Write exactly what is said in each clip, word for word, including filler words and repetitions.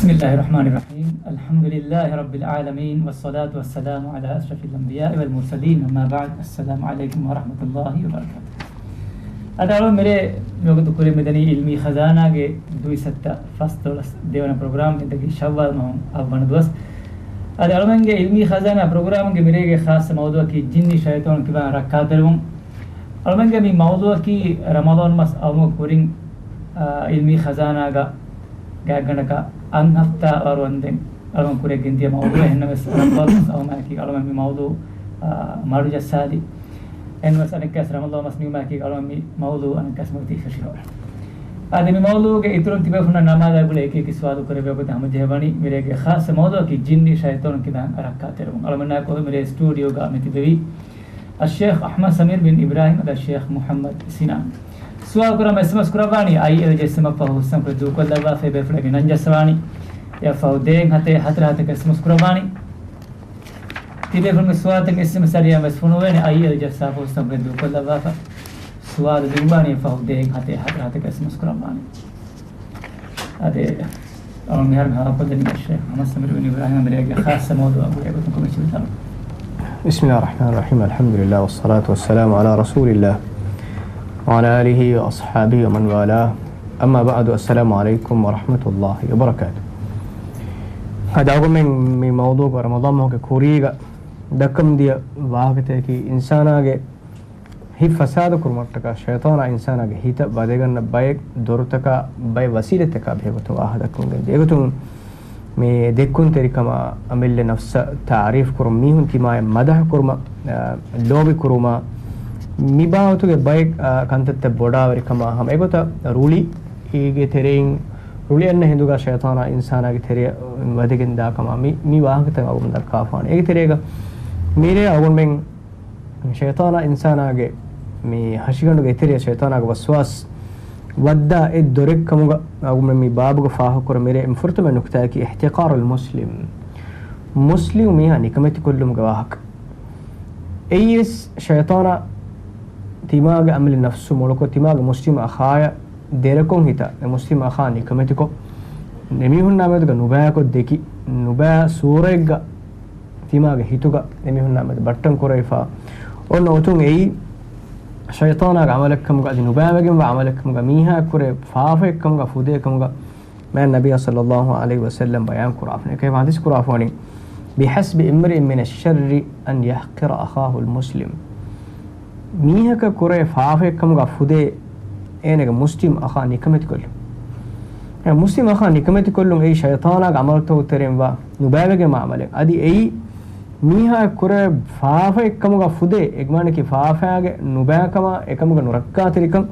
بسم الله الرحمن الرحيم. الحمد لله رب العالمين، والصلاة والسلام على أشرف الأنبياء والمرسلين، أما بعد. السلام عليكم ورحمة الله وبركاته. އަދި އަޅުގަނޑު މިރޭ މިވަގުތު ކުރިމަތިނީ ޢިލްމީ ޚަޒާނާގެ ދުއިސައްތަ ފަސްދޮޅަސް ދެވަނަ ޕްރޮގްރާމް، އެއީ ޝައްވާލް މަހު އަށްވަނަ ދުވަސް. އަދި އަޅުގަނޑުގެ ޢިލްމީ ޚަޒާނާ ޕްރޮގްރާމްގެ މިރޭގެ ޚާއްޞަ މައުޟޫޢަކީ ޖިންނި ޝައިޠާނުން ކިބައިން ރައްކާތެރިވުން. އަޅުގަނޑުގެ މި މައުޟޫޢަކީ ރަމަޟާން މަސް އައުމުގަ ކުރިން، އާ، ޢިލްމީ ޚަޒާނާގަ ގާތްގަނޑަކަށް އަށް ހަފްތާ ވަރު އަންދެން އަޅުގަނޑު ކުރިއަށް ގެންދިޔަ މައުޟޫޢެއް. އެހެންނަމަވެސް ރަމަޟާން މަސް އައުމާއެކީ އަޅުގަނޑު މި މައުޟޫޢު، އާ، މަޑުޖައްސާލި. އެހެންނަމަވެސް އަނެއްކާވެސް ރަމަޟާން މަސް ނިމުމާއެކީ އަޅުގަނޑު މި މައުޟޫޢު އަނެއްކާވެސް މަގު ތި ފެށިފަ. އަދި މި މައުޟޫޢުގެ އިތުރުން ތިބޭފުޅުންނަށް ނަމާދާ ގުޅޭ އެކި އެކި ސުވާލު ކުރެވޭ ގޮތަށް ހަމަޖެހެވަނީ. މިރޭގެ ޚާއްޞަ މައުޟޫޢަކީ ޖިންނި ޝައިޠާނުން ކިބައިން ރައްކާތެރިވުން. އަޅުގަނޑާ މިރޭ ސްޓޫޑިއޯގަ މި ތިބެވީ އައްޝޭޚް އަޙްމަދު ސަމީރު ބިން އިބްރާހީމް އަދި އައްޝޭޚް މުޙައްމަދު ސިނާން. ސުވާލު ކުރަން އެސްއެމްއެސް ކުރައްވާނީ އައިއެލް ޖެއްސުމަށް ފަހު ހުސްނަން ކުރެ ދޫކޮށްލައްވާފަ. ބޭފުޅެއްގެ ނަން ޖައްސަވާނީ. އެއަށް ފަހު ދޭއް ހަތެއް ހަތަރު ހަތަކަށް އެސްއެމްއެސް ކުރައްވާނީ. ތިބޭފުޅުންގެ ސުވާލުތައް އެސްއެމްއެސް އަރިއަށް ވެސް ފޮނުވޭނެ. އައިއެލް ޖައްސާފަ ހުސްނަން ކުރެ ދޫކޮށްލައްވާފަ. ސުވާލު ލިޔުއްވާނީ އެއަށް ފަހު ދޭއް ހަތެއް ހަތަރު ހަތަކަށް އެސްއެމްއެސް ކުރައްވާނީ. އަދި އަޅުގަނޑު މިހާރު ހަވާލުކޮށްދެނީ އައްޝޭޚް އަޙްމަދު ސަމީރު ބިން އިބްރާހީމް މިރޭގެ ޚާއްޞަ މައުޟޫޢަށް ގުޅޭ ގޮތުން ކޮމެންޓް ލިޔުއްވާލަން. بسم الله الرحمن الرحيم. الحمد لله والصلاة والسلام على رسول الله وعلى آله وأصحابه ومن والاه. أما بعد. السلام عليكم ورحمة الله وبركاته. އަދި އަޅުގަނޑުމެން މި މައުޟޫޢުގަ ރަމަޟާން މަހުގެ ކުރީގަ ދައްކަމުންދިޔަ ވާހަކަތަކަކީ އިންސާނާގެ ހިތް ފަސާދަ ކުރުމަށްޓަކާ، ޝައިޠާނާ އިންސާނާގެ ހިތަށް ވަދެގަންނަ ބައެއް ދޮރުތަކާ، ބައެއް ވަސީލަތްތަކާ ބެހޭގޮތުން ވާހަކަ ދައްކަމުން ގެންދިޔަ. އެގޮތުން މި ދެއްކުންތެރިކަމާ، އަމިއްލަ ނަފްސަށް ތަޢުރީފު ކުރުން، މީހުން ތިމާޔަށް މަދަޙަ ކުރުމަށް، އާ، ލޯބި ކުރުމާ، މި ބާވަތުގެ ބައެއް، އާ، ކަންތައްތައް ބޮޑާވެރިކަމާ ހަމަ އެގޮތަށް ރުޅި ގެ ތެރެއިން، ރުޅި އަންނަ ހިނދުގަ ޝައިޠާނާ އިންސާނާގެ ތެރެއަށް ވަދެގެން ދާކަމާ މި، މި ވާހަކަތައް އަޅުގަނޑު ދައްކާފާނެ. އޭގެ ތެރޭގަ މިރޭ އަޅުގަނޑުމެން ޝައިޠާނާ އިންސާނާގެ މި ހަށިގަނޑުގެ އެތެރެއަށް ޝައިޠާނާގެ ވަސްވާސް ވައްދާ އެއް ދޮރެއް ކަމުގަ އަޅުގަނޑުމެން މި ބާބުގަ ފާހަގަކުރަން މިރޭ އެންމެ ފުރަތަމަ ނުކުތާއަކީ احتقار المسلم، މުސްލިމް މީހާ ނިކަމެތިކޮށްލުމުގެ ވާހަކަ. އެއީވެސް ޝައިޠާނާ ތިމާގެ އަމިއްލަ ނަފްސު މޮޅުކޮށް، ތިމާގެ މުސްލިމް އަޚާޔަށް ދެރަކޮށް ހިތާ، އެ މުސްލިމް އަޚާ ނިކަމެތިކޮށް، އެމީހުންނާ މެދުގަ ނުބައިކޮށް ދެކި، ނުބައި ސޫރައެއްގަ ތިމާގެ ހިތުގަ އެމީހުންނާ މެދު ބައްޓަން ކުރެވިފަ، އޮންނަ އޮތުން އެއީ ޝައިޠާނާގެ އަމަލެއްކަމުގަ އަދި ނުބައިވެގެންވާ އަމަލެއްކަމުގަ، މީހާއަށް ކުރެ ފާފައެއްކަމުގަ، ފުދޭކަމުގަ، މާތް ނަބިއްޔާ ޞައްލައްލާހު ޢަލައިހި ވަސައްލަމް ބަޔާން ކުރާފަނި. އެކަމަކު ޙަދީޘް ކުރާފަނި، بحسب امرئ من الشر أن يحقر أخاه المسلم. މީހަކަށް ކުރޭ ފާފައެއްކަމުގަ ފުދޭ އޭނަގެ މުސްލިމް އަޚާ ނިކަމެތިކޮށްލުން. އެ މުސްލިމް އަޚާ ނިކަމެތިކޮށްލުން އެއީ ޝައިޠާނާގެ އަމަލުތަކުގެ ތެރެއިން ވާ ނުބައިވެގެންވާ އަމަލެއް. އަދި އެއީ މީހާ ކުރޭ ފާފައެއްކަމުގަ ފުދޭ، އެ މާނައަކީ ފާފައިގެ ނުބައިކަމާ އެކަމުގެ ނުރައްކާތެރިކަން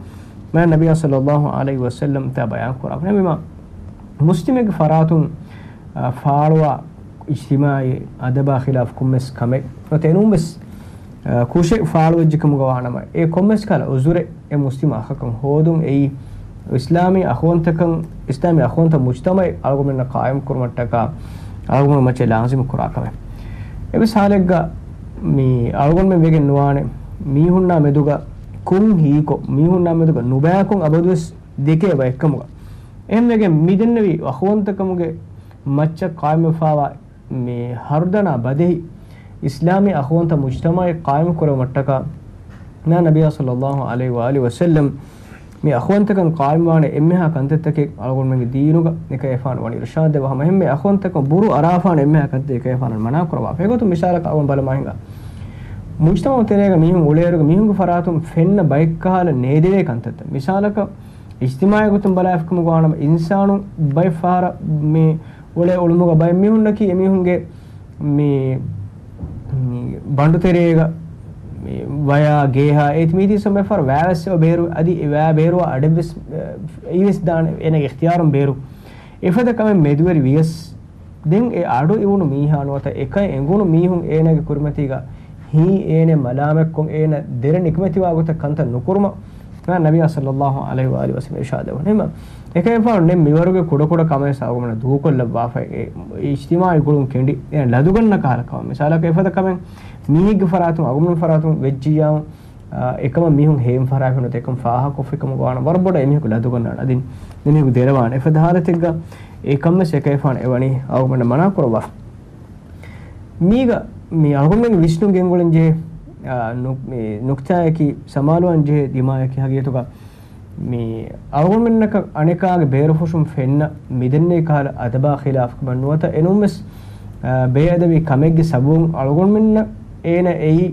މާތް ނަބިއްޔާ ޞައްލައްލާހު ޢަލައިހި ވަސައްލަމް ތާ ބަޔާން ކުރާ. އެހެންވީމާ، މުސްލިމެއްގެ ފަރާތުން، އާ، ފާޅުވާ އިޖްތިމާޢީ އަދަބާ ޚިލާފު ކޮންމެސް ކަމެއް ނުވަތަ އެނޫންވެސް، އާ، ކުށެއް ފާޅުވެއްޖެކަމުގަ ވާނަމަ، އެ ކޮންމެސް ކަހަލަ ޢުޛުރެއް އެ މުސްލިމް އަޚަކަށް ހޯދުން އެއީ އިސްލާމީ އަޚުވަންތަކަން، އިސްލާމީ އަޚުވަންތަ މުޖްތަމަޢެއް އަޅުގަނޑުމެންނަށް ޤާއިމް ކުރުމަށްޓަކާ އަޅުގަނޑުމެން މައްޗަށް ލާޒިމު ކުރާ ކަމެއް. އެވެސް ޙާލެއްގަ މި އަޅުގަނޑުމެން ވެގެން ނުވާނެ މީހުންނާ މެދުގަ ކުށް ހީކޮށް، މީހުންނާ މެދުގަ ނުބައިކޮށް އަބަދުވެސް ދެކޭ ބައެއްކަމުގަ. އެހެންވެގެން މި ދެންނެވި އަޚުވަންތަކަމުގެ މައްޗަށް ޤާއިމްވެފާވާ މި ހަރުދަނާ ބަދެހި އިސްލާމީ އަޚުވަންތަ މުޖްތަމަޢެއް ޤާއިމު ކުރެވުމަށްޓަކާ، މާތް ނަބިއްޔާ ޞައްލައްލާހު ޢަލައިހި ވައާލިހި ވަސައްލަމް މި އަޚުވަންތަކަން ޤާއިމްވާނެ އެންމެހާ ކަންތައްތަކެއް އަޅުގަނޑުމެންގެ ދީނުގަ ނިކައެފާނު ވަނީ އިރުޝާދެއް ވާ ހަމަ އެހެންމެ އަޚުވަންތަކަން ބުރު އަރާފާނެ އެންމެހާ ކަންތައް ނިކައެފާނު މަނާ ކުރަވާފަ. އެގޮތުން މިސާލަކަށް އަޅުގަނޑު ބަލަމާ ހިނގާ މުޖްތަމަޢު ތެރޭގަ މީހުން އުޅޭއިރުގަ މީހުންގެ ފަރާތުން ފެންނަ ބައެއްކަހަލަ ނޭދެވޭ ކަންތައްތައް. މިސާލަކަށް އިޖްތިމާޢީ ގޮތުން ބަލާފިކަމުގަ ވާނަމަ، އިންސާނުން ބައެއް ފަހަރަށް މި އުޅޭ އުޅުމުގަ ބައެއް މީހުންނަކީ އެމީހުންގެ މި، މި ބަނޑުތެރޭގަ މި ވަޔާ، ގޭހާ، އޭތި މީތި ސޮމެފަރ ވާވެސް އެބަ ބޭރު، އަދި އެ ވާ ބޭރުވާ އަޑެއްވެސް، އެ، އެއީވެސް ދާނެ އޭނަގެ އިޚްތިޔާރުން ބޭރު. އެފަދަ ކަމެއް މެދުވެރި ވިޔަސް، ދެން އެ އަޑު އިވުނު މީހާ ނުވަތަ އެކަން އެނގުނު މީހުން އޭނާގެ ކުރިމަތީގަ ހީ އޭނަ މަލާމަތްކޮށް އޭނަ ދެރަ ނިކަމެތިވާ ގޮތަށް ކަންތައް ނުކުރުމަށް ނަބިއްޔާ ޞައްލައްލާހު ޢަލައިހި ވައާލިހި ވަސައްލަމް އިރުޝާދެއް ވަނީމަ، އެކައިފާނު ނެތް މިވަރުގެ ކުޑަކުޑަ ކަމެއް އަޅުގަނޑުމެންނަށް ދޫކޮށްލައްވާފަ، އެ އިޖްތިމާޢީ ގުޅުން ކެނޑި އޭނަ ލަދުގަންނަ ކަހަލަ ކަމެއް. މިސާލަކަށް އެފަދަ ކަމެއް މީހެއްގެ ފަރާތުން އަޅުގަނޑުމެން ފަރާތުން ވެއްޖިއްޔާމު، އާ، އެކަމަށް މީހުން ހޭން ފަހަރާފިނު އެކަން ފާހަގަކޮށްފި ކަމުގަ ވާނަ ވަރަށް ބޮޑަށް އެމީހަކު ލަދުގަންނާނެ. އަދި ދެމީހަކު ދެރަވާނެ. އެފަދަ ހާލަތެއްގަ އެ ކަންވެސް އެކައިފާނެ އެވަނީ އަޅުގަނޑަށް މަނާ ކުރައްވާފަ. މީގަ މި އަޅުގަނޑުމެން ވިސްނުން ގެންގުޅެން ޖެހޭ، އާ، ނު-، މި ނުކްތާއަކީ ސަމާލުވާން ޖެހޭ ދިމާޔަކީ ހަގީގަތުގަ މި އަޅުގަނޑުމެންނަކަށް އަނެކާގެ ބޭރުފުށުން ފެންނަ މިދެންނެވި ކަހަލަ އަދަބާ ޚިލާފަކަމެއް ނުވަތަ އެނޫންވެސް، އާ، ބޭއަދަބީ ކަމެއްގެ ސަބަބުން އަޅުގަނޑުމެންނަށް އޭނަ އެއީ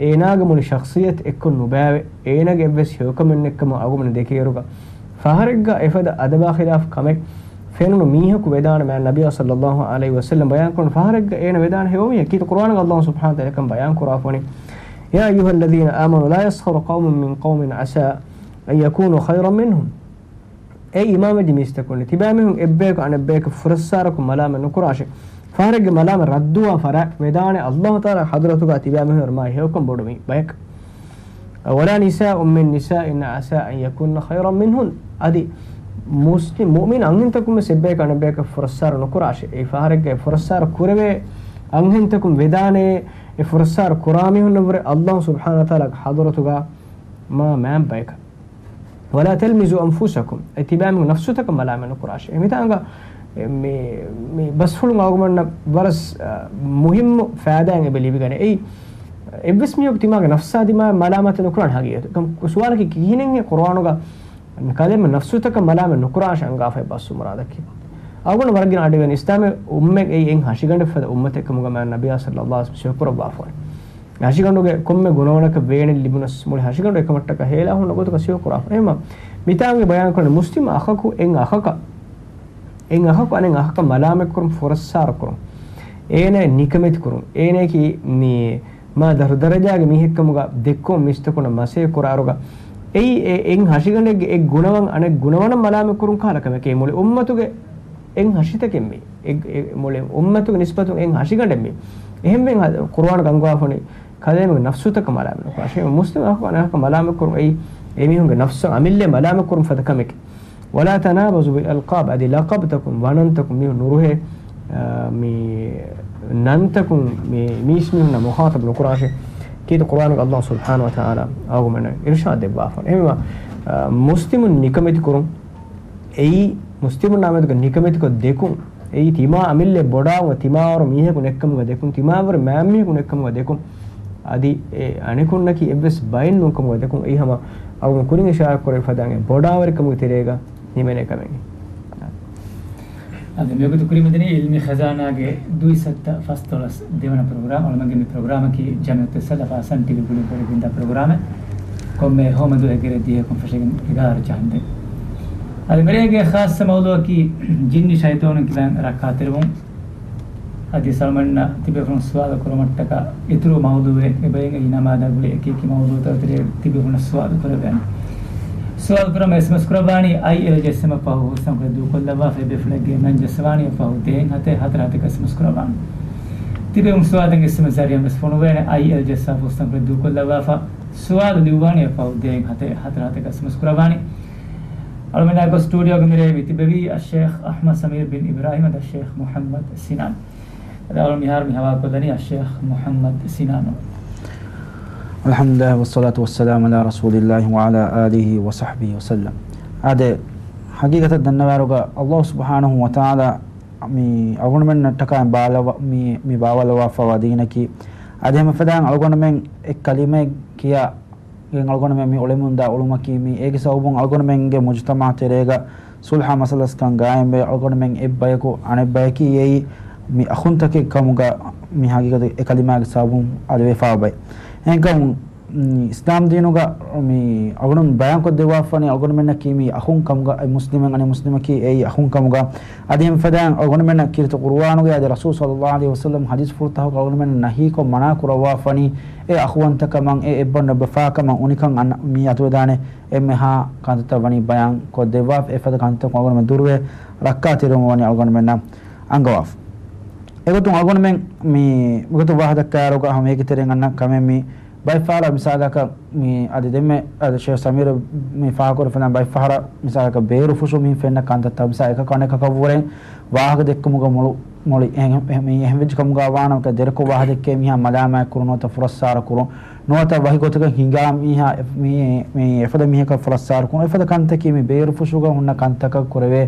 އޭނާގެ މުޅި ޝަޚްޞިއްޔަތު އެއްކޮށް ނުބައިވެ، އޭނާގެ އެއްވެސް ހެޔޮކަމެއް ނެތްކަމަށް އަޅުގަނޑު ދެކޭއިރުގަ، ފަހަރެއްގަ އެފަދަ އަދަބާ ޚިލާފު ކަމެއް ފެނުނު މީހަކު ވެދާނެ މާތް ނަބިއްޔާ ޞައްލައްލާހު ޢަލައިހި ވަސައްލަމް ބަޔާންކުރަން ފަހަރެއްގަ އޭނަ ވެދާނެ ހެޔޮ މީހެއް. ކީރިތި ޤުރުއާނުގަ ﷲ ސުބްޙާނަހޫ ވަތަޢާލާ ކަން ބަޔާން ކުރާފަވަނީ، يا أيها الذين آمنوا لا يسخر قوم من قوم عسى أن يكونوا خيرا منهم. އޭ އީމާންވެއްޖެ މީސްތަކުން، ތިބާމީހުން އެއްބަޔަކު އަނެއްބަޔަކަށް ފުރައްސާރަކުން މަލާމަތް ނުކުރާށޭ. ފަހަރެއްގެ މަލާމަތް ރައްދުވާ ފަރާތް ވެދާނެ ﷲ ތަޢާލާ ޙަޟްރަތުގަ ތިބާމީހުން މާ ހެޔޮކަން ބޮޑު މީ ބަޔަކަށް. ولا نساء من نساء عسى أن يكن خيرا منهن. އަދި މުސްލިމް މުއުމިން އަންހެންތަކުން ވެސް އެއްބަޔަކަށް އަނެއްބަޔަކަށް ފުރައްސާރަ ނުކުރާށޭ. އެއީ ފަހަރެއްގައި ފުރައްސާރަ ކުރެވޭ އަންހެންތަކުން ވެދާނެ، އެ ފުރައްސާރަ ކުރާ މީހުންނަށްވުރެ ﷲ ސުބްޙާނަހޫ ވަތަޢާލާގެ ޙަޟްރަތުގަ މާ މާތް ބަޔަކަށް. ولا تلمزوا أنفسكم، އެ ތިބާމީހުން ނަފްސުތަކަށް މަލާމަތް ނުކުރާށޭ. އެ މިތާނގަ މި، މި ބަސްފުޅުން އަޅުގަނޑަށް ވަރަސް، އަ، މުހިއްމު ފައިދާއެއް އެބަ ލިބިގަނެ. އެއީ، އެއްވެސް މީހަކު ތިމާގެ ނަފްސާ ދިމާ މަލާމަތެއް ނުކުރާނެ ހަގީގަތު. ކަމް ސުވާލަކީ ކިހިނެއްހޭ ޤުރުއާނުގަ ކަލޭމެން ނަފްސުތަކަށް މަލާމަތް ނުކުރާށޭ އަންގާފައި ބަސް މުރާދަކީ. އަޅުގަނޑު ވަރަށް ގިނަ އަޑު އިވެން އިސްލާމެއް އުއްމެއް އެއީ އެއް ހަށިގަނޑެއް ފަދަ އުއްމަތެއް ކަމުގަ މާތް ނަބިއްޔާ ޞައްލައްލާހު ޢަލައިހި ވަސައްލަމް ސިފަކުރައްވާފަވަނީ. ހަށިގަނޑުގެ ކޮންމެ ގުނަވަނަކަށް ވޭނެއް ލިބުނަސް މުޅި ހަށިގަނޑު އެކަމަށްޓަކާ ހޭލާ ހުންނަ ގޮތަކަށް ސިފަކުރާފަ. އެހެންމަ، މިތާނގެ ބަޔާންކުރަނީ މުސްލިމް އަޚަކު އެއް އަޚަކަށް، އެއް އަޚަކު އަނެއް އަޚަކަށް މަލާމަތްކުރުން، ފުރައްސާރަކުރުން، އޭނައަށް ނިކަމެތިކުރުން، އޭނައަކީ މި މާ ދަށު ދަރަޖާގެ މީހެއްކަމުގަ ދެއްކުން މީސްތަކުންނަށް މަސޭ ކުރާއިރުގަ، އެއީ އެ އެއް ހަށިގަނޑެއްގެ އެއް ގުނަވަން އަނެއް ގުނަވަނަށް މަލާމަތްކުރުން ކަހަލަ ކަމެކޭ. މުޅި އުއްމަތުގެ އެއް ހަށިތަކެއް މީ. އެ، އެ، މުޅި އުއްމަތުގެ ނިސްބަތުން އެއް ހަށިގަނޑެއް މީ. އެހެންވެ، ޤުރުއާނުގަ އަންގަވާފަނީ ކަލޭމެންގެ ނަފްސުތަކަށް މަލާމަތް ނުކުރާށޭ. މުސްލިމް އަޚަކު އަނެއް އަޚަކަށް މަލާމަތްކުރުން އެއީ އެމީހުންގެ ނަފްސަށް އަމިއްލައަށް މަލާމަތްކުރުން ފަދަ ކަމެކޭ. ولا تنابزوا بالألقاب، އަދި ލަޤަބްތަކުން، ވަނަންތަކުން މީހުން ނުރުހޭ، އާ، މި ނަންތަކުން މި މީސްމީހުންނާ މުޚާޠަބް ނުކުރާށޭ. ކީރިތި ޤުރުއާނުގަ ﷲ ސުބްޙާނަހޫ ވަތަޢާލާ އަޅުގަނޑުމެންނަށް އިރުޝާދު ދެއްވާފަ. އެހެންވީމަ، އާ، މުސްލިމުން ނިކަމެތިކުރުން، އެއީ މުސްލިމުންނާ މެދުގަ ނިކަމެތިކޮށް ދެކުން، އެއީ ތިމާ އަމިއްލައަށް ބޮޑާވުން، ތިމާވަރު މީހަކު ނެތްކަމުގަ ދެކުން، ތިމާވަރު މާތް މީހަކު ނެތްކަމުގަ ދެކުން، އަދި އެ އަނެކުންނަކީ އެއްވެސް ބައެއް ނޫންކަމުގަ ދެކުން. އެއީ ހަމަ އަޅުގަނޑު ކުރިން އިޝާރާތް ކުރެއްވި ފަދައިން އެ ބޮޑާވަރިކަމުގެ ތެރޭގަ ހިމެނޭ ކަމެއް. އަދި މިވަގުތު ކުރިމަތިނީ ޢިލްމީ ޚަޒާނާގެ ދުއިސައްތަ ފަސްދޮޅަސް ދެވަނަ ޕްރޮގްރާމް. އަޅުގަނޑުގެ މި ޕްރޮގްރާމަކީ ޖަމިއްޔަތުއްސަލަފާ ސަން ޓީވީ ގުޅިގެން ކުރެވިގެންދާ ޕްރޮގްރާމެއް. ކޮންމެ ހަމަ ދުވަހެއްގެ ރޭ ދިހައަކުން ފަށަގެން އެގާރަ ޗަހަންދެން. އަދި މިރޭގެ ޚާއްޞަ މައުޟޫޢަކީ ޖިންނި ޝައިޠާނުން ކިބައިން ރައްކާތެރިވުން. އަދި ސަލްމަންނަށް ތިބޭފުޅުން ސުވާލު ކުރުމަށްޓަކާ އިތުރު މައުޟޫޢެއް އެބައިން އެއީ ނަމާދާ ގުޅި އެކި އެކި މައުޟޫޢުތަކުގެ ތެރޭ ތިބޭފުޅުން ސުވާލު ކުރެވޭނެ. ސުވާލު ކުރުމަށް އެސްއެމްއެސް ކުރައްވާނީ އައިއެލް ޖެއްސެމަ ފަހު ހުސްތަންކޮޅެއް ދޫކޮށްލައްވާފަ އެބޭފުޅެއްގެ ނަން ޖައްސަވާނީ ފަހު ދޭއް ހަތެއް ހަތަރު ހަތެއް އެސްއެމްއެސް ކުރައްވާނެ. ތިބޭފުޅުން ސުވާލު ދޭން އެސްއެމްއެސް ޒަރީއާ ވެސް ފޮނުވޭނެ އައިއެލް ޖެއްސާ ފަހު ހުސްތަންކޮޅެއް ދޫކޮށްލައްވާފަ ސުވާލު ލިޔުއްވާނީ ފަހު ދޭއް ހަތެއް ހަތަރު ހަތެއް އެސްއެމްއެސް ކުރައްވާނީ. އަޅުގަނޑާ ގޮސް ސްޓޫޑިއޯގެ މިރޭ މިތިބެވީ އައްޝޭޚް އަޙްމަދު ސަމީރު ބިން އިބްރާހީމް އަދި އައްޝޭޚް މުޙައްމަދު ސިނާން. އަދި އަޅުގަނޑު މިހާރު މި ހަވާލުކޮށްލަނީ އައްޝޭޚް މުޙައްމަދު ސިނާނު. الحمد لله والصلاة والسلام على رسول الله وعلى آله وصحبه وسلم. އާދެ، ޙަޤީޤަތަށް ދަންނަވާއިރުގަ ﷲ ސުބްޙާނަހޫ ވަތަޢާލާ މި އަޅުގަނޑުމެންނަށްޓަކާ ބާލަވަ-، މި، މި ބާވާލައްވާފައިވާ ދީނަކީ، އަދި ހަމަ އެފަދައިން އަޅުގަނޑުމެން އެއް ކަލިމައެއް ކިޔާ ގެން އަޅުގަނޑުމެން މި އުޅެމުންދާ އުޅުމަކީ މި. އޭގެ ސަބަބުން އަޅުގަނޑުމެންގެ މުޖުތަމަޢު ތެރޭގަ ޞުލްޙާ މަސައްލަސްކަން ގާއިމްވެ، އަޅުގަނޑުމެން އެއްބަޔަކު އަނެއްބަޔަކީ އެއީ މި އަޚުންތަކެއް ކަމުގަ މި ޙަޤީޤަތު އެ ކަލިމާގެ ސަބަބުން އަދި ވެފާ ބައި. އެހެންކަމުން، މި އިސްލާމް ދީނުގަ މި އަޅުގަނޑުމެން ބަޔާންކޮށްދެއްވާފަނީ އަޅުގަނޑުމެންނަކީ މި އަޚުން ކަމުގަ، އެ މުސްލިމެއް އަނެއް މުސްލިމަކީ އެއީ އަޚުން ކަމުގަ. އަދި އެފަދައިން އަޅުގަނޑުމެންނަށް ކީރިތި ޤުރުއާނުގައި އަދި ރަސޫލު ޞައްލައްލާހު ޢަލައިހި ވަސައްލަމް ޙަދީޘްފުޅުތަކުގަ އަޅުގަނޑުމެންނަށް ނަހީކޮށް މަނާކުރައްވާފަނީ އެ އަޚުވަންތަކަމަށް، އެ އެއްބަނޑު އެއްބަފާކަމަށް އުނިކަން އަންނަ މި އަތުވެދާނެ އެންމެހާ ކަންތައްތައް ވަނީ ބަޔާން ކޮށްދެއްވާފަ، އެފަދަ ކަންތައްތަކުން އަޅުގަނޑުމެން ދުރުވެ ރައްކާތެރިވުމަށް ވަނީ އަޅުގަނޑުމެންނަށް އަންގަވާފަ. އެގޮތުން އަޅުގަނޑުމެން މި މިގޮތުން ވާހަކަ ދައްކާއިރުގަ ހަމަ އޭގެ ތެރެއިން އަންނަ ކަމެއް މި ބައެއް ފަހަރަށް މިސާލަކަށް މި އަދި ދެންމެ އަދި ޝޭޚް ސަމީރު މި ފާހަގަކުރި ފަދައިން ބައެއް ފަހަރަށް މިސާލަކަށް ބޭރު ފުށުމީ ފެންނަ ކަންތައްތައް މިސާލަކަށް އެކަކު އަނެކަކަށްވުރެ ވާހަކަ ދެއްކުމުގަ މޮޅު، މޮޅި އެހެން، އެހެން، މި އެހެން ވެއްޖެ ކަމުގަ ވާނަމަ ދެރަކޮށް ވާހަކަ ދެއްކޭ މީހާ މަލާމާތް ކުރުން ނުވަތަ ފުރައްސާރަ ކުރުން ނުވަތަ ވަކި ގޮތަކަށް ހިނގާ މީހާ އެ-، މީ، މީ އެފަދަ މީހަކަށް ފުރައްސާރަ ކުރުން، އެފަދަ ކަންތަކީ މި ބޭރުފުށުގަ ހުންނަ ކަންތަކަށް ކުރެވޭ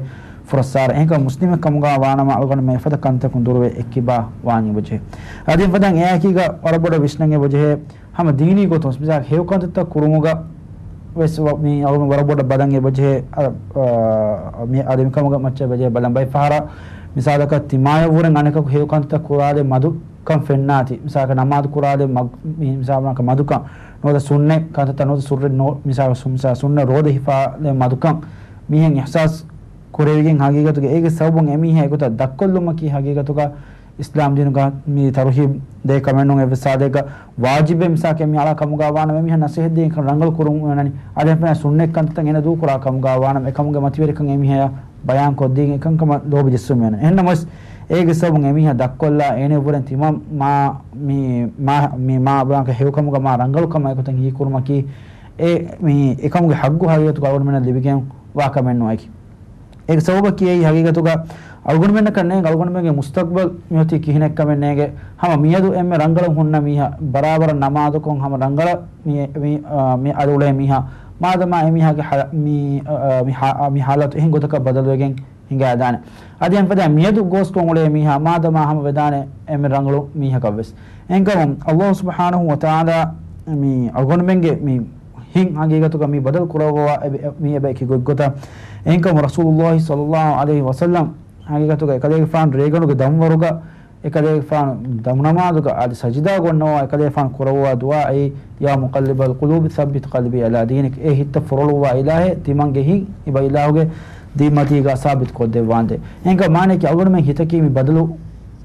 ފުރައްސާރަ. އެހެންކަމުން މުސްލިމެއް ކަމުގަ ވާނަމަ އަޅުގަނޑު މި އެފަދަ ކަންތަކުން ދުރުވެ އެއްކިބާ ވާން އެބަޖެހޭ. އަދި އެފަދަ އެއާއެކީގަ ވަރަށް ބޮޑަށް ވިސްނަން އެބަޖެހޭ. ހަމަ ދީނީ ގޮތުން މިސާލަކަށް ހެޔޮ ކަންތައްތައް ކުރުމުގަ ވެސް ވަ-، މި އަޅުގަނޑު ވަރަށް ބޮޑަށް ބަލަން އެބަޖެހޭ. އަ، އަ، މި އަދި މިކަމުގަ މައްޗަށް އެބަޖެހޭ ބަލަން. ބައެއް ފަހަރަށް މިސާލަކަށް ތިމާޔަށްވުރެން އަނެކަކު ހެޔޮ ކަންތައް ކުރާލެއް މަދު ކަން ފެންނާތީ. މިސާލަކަށް ނަމާދު ކުރާލެއް މަގު-، މި-، މިސާލަކަށް މަދުކަން ނުވަތަ ސުންނަތް ކަންތައްތައް ނުވަތަ ސުންނަ ރޯދަ ހިފާލެއް މަދުކަން މީހެއް އިޙްސާސް ކުރެވިގެން ހަގީގަތުގަ އޭގެ ސަބަބުން އެމީހާ އެގޮތަށް ދަށްކޮށްލުމަކީ ހަގީގަތުގަ އިސްލާމް ދީނުގަ މި ތަރުހީބް ދޭ ކަމެއް ނޫން. އެއްވެސް ސާދައެއްގަ ވާޖިބެއް މިސާލަކަށް އެމީހާ އަޅާ ކަމުގަ ވާނަމަ އެމީހާ ނަސޭހަތް ދީ އެކަން ރަނގަޅު ކުރުން އޮންނަނީ. އަދި އެފަދަ ސުންނަތް ކަންތައްތައް އޭނަ ދޫކުރާ ކަމުގަ ވާނަމަ އެކަމުގެ މަތިވެރިކަން އެމީހާ ބަޔާން ކޮށްދީގެން އެކަންކަމަށް ލޯބި ޖެއްސުން އޮންނަނީ. އެހެންނަމަވެސް އޭގެ ސަބަބުން އެމީހާ ދަށްކޮށްލާ އޭނަ އެއްވުރެން ތިމަން މާ މި، މާ، މި މާ ބުނާކަ ހެޔޮކަމުގަ މާ ރަނގަޅު ކަމަށް އެގޮތަށް ހީކުރުމަކީ އެ މި އެކަމުގެ ހައްގު ހަގީގަތުގަ އަޅުގަނޑުމެންނަށް ލިބިގެން ވާ ކަމެއް ނޫން. އެކި އޭގެ ސަބަބަކީ އެއީ ހަގީގަތުގަ އަޅުގަނޑުމެންނަކަށް ނޭނގެ އަޅުގަނޑުމެންގެ މުސްތަޤްބަލް މިއޮތީ ކިހިނެއްކަމެއް ނޭނގެ. ހަމަ މިއަދު އެންމެ ރަނގަޅަށް ހުންނަ މީހާ، ބަރާބަރަށް ނަމާދުކޮށް ހަމަ ރަނގަޅަށް މި، މި، އާ، މި އަދު އުޅޭ މީހާ، މާދަމާ އެމީހާގެ ހަ-، މި، އާ، މި ހާ-، މި ހާލަތު އެހެން ގޮތަކަށް ބަދަލުވެގެން ހިނގާދާނެ. އަދި އެހެން ފަދައިން މިއަދު ގޯސްކޮށް އުޅޭ މީހާ މާދަމާ ހަމަ ވެދާނެ އެންމެ ރަނގަޅު މީހަކަށް ވެސް. އެހެންކަމުން ﷲ ސުބްޙާނަހޫ ވަތަޢާލާ މި އަޅުގަނޑުމެންގެ މި ހިތް ހަގީގަތުގަ މި ބަދަލު ކުރައްވަވާ އެބެ-، މި އެބަ އެކި ގޮތްގޮތަށް. އެހެންކަމުން ރަސޫލުﷲ ޞައްލަﷲ ޢަލައިހި ވަސައްލަމް ހަގީގަތުގަ އެކަލޭގެފާނު ރޭގަނޑުގެ ދަންވަރުގަ އެކަލޭގެފާނު ދަމުނަމާދުގަ އަދި ސަޖިދާ ގޮންނަވާ އެކަލޭގެފާނު ކުރައްވާ ދުޢާއީ، "يا مقلب القلوب ثبت قلبي على دينك." އޭ ހިތްތައް ފޮރޮޅުއްވާ އިލާހޭ، ތިމަންގެ ހިތް އިބަ އިލާހުގެ ދީންމަތީގަ ސާބިތު ކޮށްދެއްވާނދޭ. އެހެންކަމުން މާނައަކީ އަޅުގަނޑުމެން ހިތަކީ މި ބަދަލު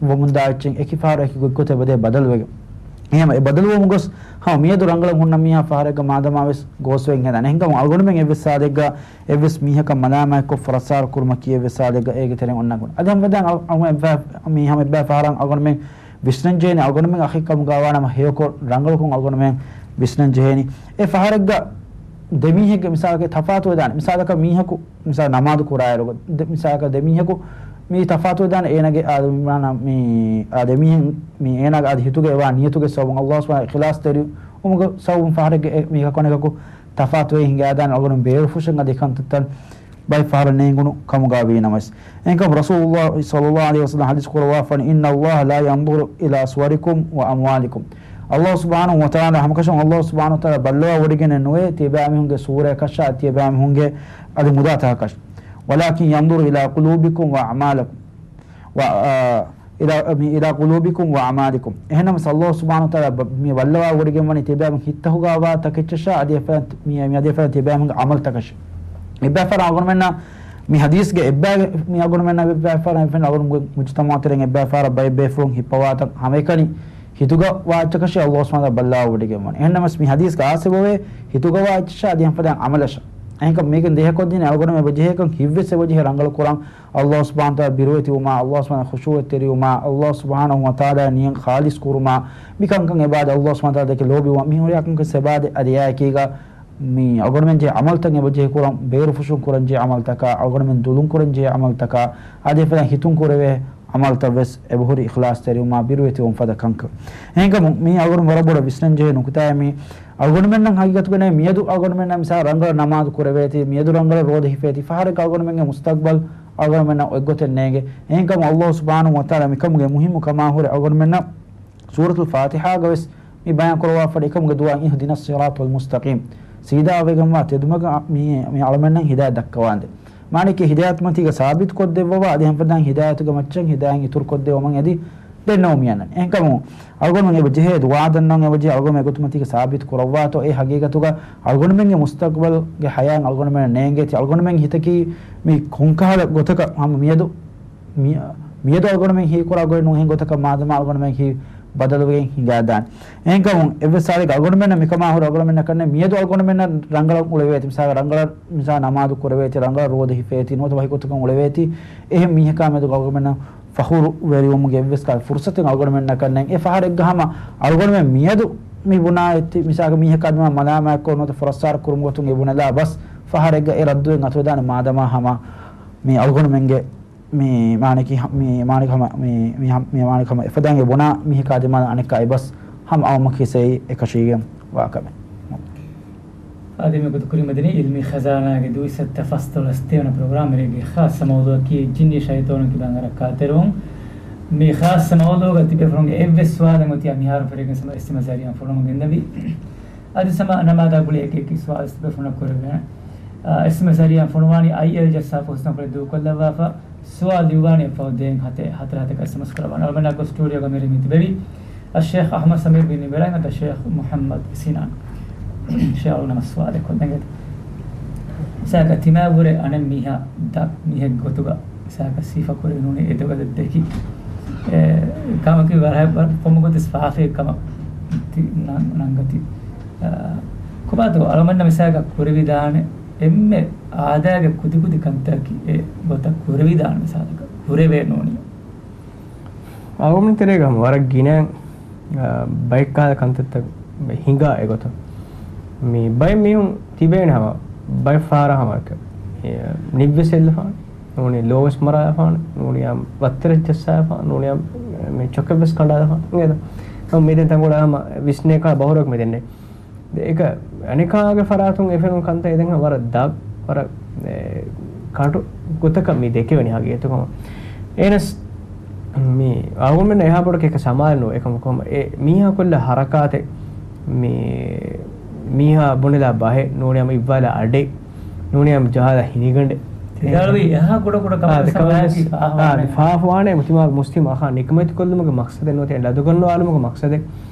ވަމުންދާ އެއްޗެއް އެކި ފަހަރު އެކި ގޮތްގޮތެއް ބަދޭ ބަދަލުވެގެން. އެހެން އެ ބަދަލުވަމުން ގޮސް ހަމަ މިއަދު ރަނގަޅަށް ހުންނަ މީހާ ފަހަރެއްގަ މާދަމާ ވެސް ގޯސްވެގެން ހެދާނެ. އެހެންކަމުން އަޅުގަނޑުމެން އެއްވެސް ސާދެއްގަ އެއްވެސް މީހަކަށް މަލާމާތްކޮށް ފުރައްސާރަ ކުރުމަކީ އެއްވެސް ސާދެއްގަ އޭގެ ތެރެއިން އޮންނަ ގުނަ. އަދި ހަމަ ވެދާން އަޅު-، އަޅުގަނޑު އެއްބަ-، މީ ހަމަ އެއްބައި ފަހަރަށް އަޅުގަނޑުމެން ވިސްނަން ޖެހޭނީ އަޅުގަނޑުމެން އަޚެއް ކަމުގަ ވާނަމަ ހެޔޮކޮށް ރަނގަޅުކޮށް އަޅުގަނޑުމެން ވިސްނަން ޖެހޭނީ. އެ ފަހަރެއްގަ ދެމީހެއްގެ މިސާލަކަށް ތަފާތު ވެދާނެ. މިސާލަކަށް މީހަކު މިސާލަ ނަމާދު ކުރާއިރު ދެ-، މިސާލަކަށް ދެ މީހަކު މީ ތަފާތު ވެދާނެ އޭނަގެ އާ، މާނަ މީ އާ ދެ މީހެއް މީ އޭނާގެ އަދި ހިތުގެ އެވާ ނިޔަތުގެ ސަބަބުން ﷲ ސުބްޙާނަހޫ އިޚްލާޞްތެރިވުމުގެ ސަބަބުން ފަހަރެއްގެ އެ މީހަކު އަނެކަކު ތަފާތުވެ ހިނގާދާނެ އަޅުގަނޑު ބޭރުފުށަށް އަދި ކަންތައްތައް ބައެއް ފަހަރަށް ނޭނގުނު ކަމުގަ ވީނަމަވެސް. އެހެންކަމުން ރަސޫލުﷲ ޞައްލަﷲ ޢަލައިހި ވަސައްލަމް ޙަދީޘް ކުރައްވާފަން، "إن الله لا ينظر إلى صوركم وأموالكم." ﷲ ސުބްޙާނަހޫ ވަތަޢާލާ ހަމަކަށަވަން ﷲ ސުބްޙާނަހޫ ވަތަޢާލާ ބައްލަވާ ވޮޑިގެނެއް ނުވޭ ތިޔަބައިމީހުންގެ ސޫރަޔަކަށާ ތިޔަބައިމީހުންގެ އަދި މުދާތަކަކަށް. "ولكن ينظر إلى قلوبكم وأعمالكم." ވަ-، އާ، إلى، މި، "إلى قلوبكم وأعمالكم." އެހެންނަމަވެސް ﷲ ސުބްޙާނަހޫ ވަތަޢާލާ ބަ-، މި ބައްލަވާ ވޮޑިގެން ވަނީ ތިޔަބައިމީހުން ހިތްތަކުގަ ވާ ތަކެއްޗަށާ އަދި އެފަދަ މި، މި އަދި އެފަދަ ތިޔަބައިމީހުންގެ ޢަމަލުތަކަށް. އެއްބައި ފަހަރަށް އަޅުގަނޑުމެންނަށް މި ޙަދީޘްގެ އެއްބައި، މި އަޅުގަނޑުމެންނަށް އެއްބައި ފަހަރަށް އެފެން އަޅުގަނޑު މުޖުތަމަޢު ތެރެއިން އެއްބައި ފަހަރަށް ބައެއް ބޭފުޅުން ހިއްޕަވާތަން ހަމައެކަނި ހިތުގަ ވާ އެއްޗަކަށޭ ﷲ ސުބްޙާނަހޫ ވަތަޢާލާ ބައްލަވާ ވޮޑިގެން ވަނީ. އެހެންނަމަވެސް މި ޙަދީޘްގަ ޚާއްޞަ ވެވޭ ހިތުގަ ވާ އެއްޗަށާ އަދި އެފަދަ ޢަމަލަށް. އެހެންކަމުން މީގެން ދޭހަކޮށްދިން އަޅުގަނޑުމެން އެބަޖެހޭކަން ހިތްވެސް އެބަޖެހޭ ރަނގަޅު ކުރަން. ﷲ ސުބްޙާނަހޫ ވަތަޢާލާ ބިރުވެތިވުމާ، ﷲ ސުބްޙާނަހޫ ޚުޝޫޢަތް ތެރިވުމާ، ﷲ ސުބްޙާނަހޫ ވަތަޢާލާ ނިޔަތް ޚާލިޞް ކުރުމާ، މިކަންކަން އެބައި ﷲ ސުބްޙާނަހޫ ވަތަޢާލާ ދެކެ ލޯބިވުމާ، މި ހުރިހާ ކަންކަން އެބައި އަދި އެއާއެކީގަ މި އަޅުގަނޑުމެން ޖެހޭ ޢަމަލުތައް އެބަޖެހޭ ކުރަން، ބޭރުފުށުން ކުރަން ޖެހޭ ޢަމަލުތަކާ، އަޅުގަނޑުމެން ދުލުން ކުރަން ޖެހޭ ޢަމަލުތަކާ، އަދި އެފަދަ ހިތުން ކުރެވޭ ޢަމަލުތައް ވެސް އެބަހުރި އިޚްލާޞް ތެރިވުމާ ބިރުވެތިވުން ފަދަ ކަންކަން. އެހެންކަމުން މީ އަޅުގަނޑު ވަރަށް ބޮޑަށް ވިސްނަން ޖެހޭ ނުކުތާއެއް މީ. އަޅުގަނޑުމެންނަށް ހަގީގަތުގަ ނޭނގެ މިއަދު އަޅުގަނޑުމެންނަށް މިސާލަށް ރަނގަޅަށް ނަމާދު ކުރެވޭތީ، މިއަދު ރަނގަޅަށް ރޯދަ ހިފޭތީ، ފަހަރެއްގަ އަޅުގަނޑުމެންގެ މުސްތަޤްބަލް އަޅުގަނޑުމެންނަށް އޮތްގޮތެއް ނޭނގެ. އެހެންކަމުން ﷲ ސުބްޙާނަހޫ ވަތަޢާލާ މިކަމުގެ މުހިއްމު ކަމާ ހުރެ އަޅުގަނޑުމެންނަށް ސޫރަތުލް ފާތިޙާގަ ވެސް މި ބަޔާން ކުރައްވާފަ އެކަމުގެ ދުޢާ، "اهدنا الصراط المستقيم." ސީދާވެގެންވާ ތެދުމަގަށް މި، މި އަޅުމެންނަށް ހިދާޔަތް ދައްކަވާނދޭ. މާނައަކީ ހިދާޔަތްމަތީގަ ސާބިތުކޮށްދެއްވަވާ، އަދި ހަމަ ފަދައިން ހިދާޔަތުގެ މައްޗަށް ހިދާޔަތް އިތުރުކޮށްދެއްވަމުން އެދި ދެންނެވުމި އަންނަނީ. އެހެންކަމުން އަޅުގަނޑުމެން އެބަ ޖެހޭ ދުޢާ ދަންނަވަން އެބަޖެހޭ އަޅުގަނޑުމެން އެގޮތުމަތީގަ ސާބިތު ކުރައްވާތޯ އެ ހަގީގަތުގަ އަޅުގަނޑުމެންގެ މުސްތަޤްބަލްގެ ޙަޔާތް އަޅުގަނޑުމެންނަށް ނޭނގޭތީ، އަޅުގަނޑުމެން ހިތަކީ މި ކޮންކަހަލަ ގޮތަކަށް ހަމަ މިއަދު މި-، މިއަދު އަޅުގަނޑުމެން ހީކުރާ ގޮތް ނޫން އެހެން ގޮތަކަށް މާދަމާ އަޅުގަނޑުމެން ހިތް ބަދަލުވެގެން ހިނގާދާނެ. އެހެންކަމުން އެއްވެސް ސާދައެއްގަ އަޅުގަނޑުމެންނަށް މިކަމާ ހުރެ އަޅުގަނޑުމެންނަކަށް ނޭނގެ މިއަދު އަޅުގަނޑުމެންނަށް ރަނގަޅަށް އުޅެވޭތި، މިސާލަށް ރަނގަޅަށް މިސާލަށް ނަމާދު ކުރެވޭތި، ރަނގަޅަށް ރޯދަ ހިފޭތި، ނުވަތަ ވަކި ގޮތަކަށް އުޅެވޭތި، އެހެން މީހަކާ މެދު އަޅުގަނޑުމެންނަށް ފަޚުރުވެރިވުމުގެ އެއްވެސް ކަހަލަ ފުރުޞަތެއް އަޅުގަނޑުމެންނަކަށް ނޭނގެ. އެ ފަހަރެއްގަ ހަމަ އަޅުގަނޑުމެން މިއަދު މި ބުނާ އެއްޗި، މިސާލަކަށް މީހަކާ ދިމާ މަލާމާތްކޮށް ނުވަތަ ފުރައްސާރަ ކުރުމުގެ ގޮތުން އެ ބުނެލާ ބަސް ފަހަރެއްގަ އެ ރައްދުވެގެން އަތުވެދާނެ މާދަމާ ހަމަ މި އަޅުގަނޑުމެންގެ މި މާނައަކީ ހަ-، މި މާނައަކީ ހަމަ، މި، މި ހަ-، މި މާނައަކީ ހަމަ އެފަދައިން އެ ބުނާ މީހަކާ ދިމާލަށް އަނެއްކާ އެބަސް ހަމަ އައުމަކީ ސެއި އެކަށީގެން. ވާކަމެއް. އަދި މި ގޮތު ކުރިމަދިނީ އިލްމީ ޚަޒާނާގެ ދުއިސައްތަ ފަސްދޮޅަސް ތިވަނަ ޕްރޮގްރާމް. މިރޭގެ ޚާއްޞަ މައުޟޫއަކީ ޖިންނީ ޝައިޠޯނުން ކިބައިން އަރައްކާތެރިވުން. މި ޚާއްޞަ މައުޟޫގަ ތިބޭފުޅުންގެ އެއްވެސް ސުވާލެއް އޮތިއްޔާ މިހާރު ފެށިގެން ސަމަ އެސްއެމްއެސް ޒަރީއަށް ފޮނުވަމުން ގެންދަވީ. އަދި ސަމަ ނަމާދާ ގުޅި އެކި އެކި ސުވާލު ތިބޭފުޅުންނަށް ކުރެވޭނެ. އާ، އެސްއެމްއެސް ޒަރީއަށް ފޮނުވާނީ އައިއެލް ޖައްސާފަ ހުސްނަން ކުރި ދޫކޮށްލައްވާފަ. ސުވާލު ލިޔުވާނީ އެއްފަހު ދޭން ހަތެއް ހަތަރު ހަތަކަށް އެސްއެމްއެސް ކުރައްވާނެ. އަޅުގަނޑާ ސްޓޫޑިއޯގަ މިރޭ މި ތިބެވީ އައްޝޭޚް އަޙްމަދު ސަމީރު ބިން ނިބެރާ އަދި އައްޝޭޚް މުޙައްމަދު ސިނާން. ޝޭޚް ނަމަ ސުވާލެއް ކޮށްލަނގޭތަ؟ ސާކަ ތިމާވުރެ އަނެއް މީހާ ދަ މީހެއް ގޮތުގަ ސާކަ ސިފަ ކުރެވި ނޫނީ އެދޮގަލަށް ދެކި. އެ، ކަމަކީ ވަރަށް، ވަރަށް ކޮންމެ ގޮތެއް ފާފައެއް ކަމަށް ތި ނަން-، ނަންގަތީ. އަ، ކޮބާތޯ އަޅުމެންނަށް މިސާލަކަށް ކުރެވިދާނެ އެންމެ އާދައިގެ ކުދިކުދި ކަންތަކަކީ އެ ގޮތަށް ކުރެވިދާނެ މިސާލަކަށް ކުރެވޭ ނޫނީ. އަޅުގަނޑު ތެރޭގަ ވަރަށް ގިނަ، އަ، ބައެއް ކަހަލަ ކަންތައްތައް ހިނގާ އެގޮތަށް. މި ބައެއް މީހުން ތިބޭނެ ހަމަ، ބައެއް ފަހަރަށް ހަމަ އެ، ނިއްވެސް އެއްލަފާނެ، ނޫނީ ލޯވެސް މަރާލަފާނެ، ނޫނީ އަ، ވައްތަރެއް ޖައްސާފާ، ނޫނީ އަ، މި ޗޮކެއްވެސް ކަނޑާލަފާނެ. އިނގޭތަ؟ މި ދެން ތަންކޮޅެއް ހަމަ ވިސްނޭކާ ބަހުރަކު މި ދެންނެ. އެކަ އަނެކާގެ ފަރާތުން އެ ފެނުނު ކަންތައް އެދެން ވަރަށް ދަ، ވަރަށް، އެ، ކަޓު ގޮތަކަށް މި ދެކެވެނީ ހަގީގަތުގަ. އެނަސް މި އަޅުގަނޑުމެންނަށް އެހާ ބޮޑަކަށް އެކަ ސަމާލެއް ނުވޭ. އެކަމަކު ހަމަ އެ މީހާ ކޮށްލާ ހަރަކާތެއް، މި މީހާ ބުނެލާ ބަހެއް، ނޫނީ ހަމަ އިއްވާލާ އަޑެއް، ނޫނީ ހަމަ ޖަހާލާ ހިނިގަނޑެއް. ތި ދާޅުވީ އެހާ ކުޑަ ކުޑަ އާ، ކަމަކަށް ދެ ކަމެއް ސަމާލަކީ ވެސް، ފާފަ އާ، ވާނެ. ދެ ފާފަ ވާނެ، މުސްލިމާ، މުސްލިމް އަޚާ ނިކަމެތި ކޮށްލުމުގެ މަޤްޞަދެއް ނުވަތަ އެ ލަދުގަންނަވާލުމުގެ މަޤްޞަދެއް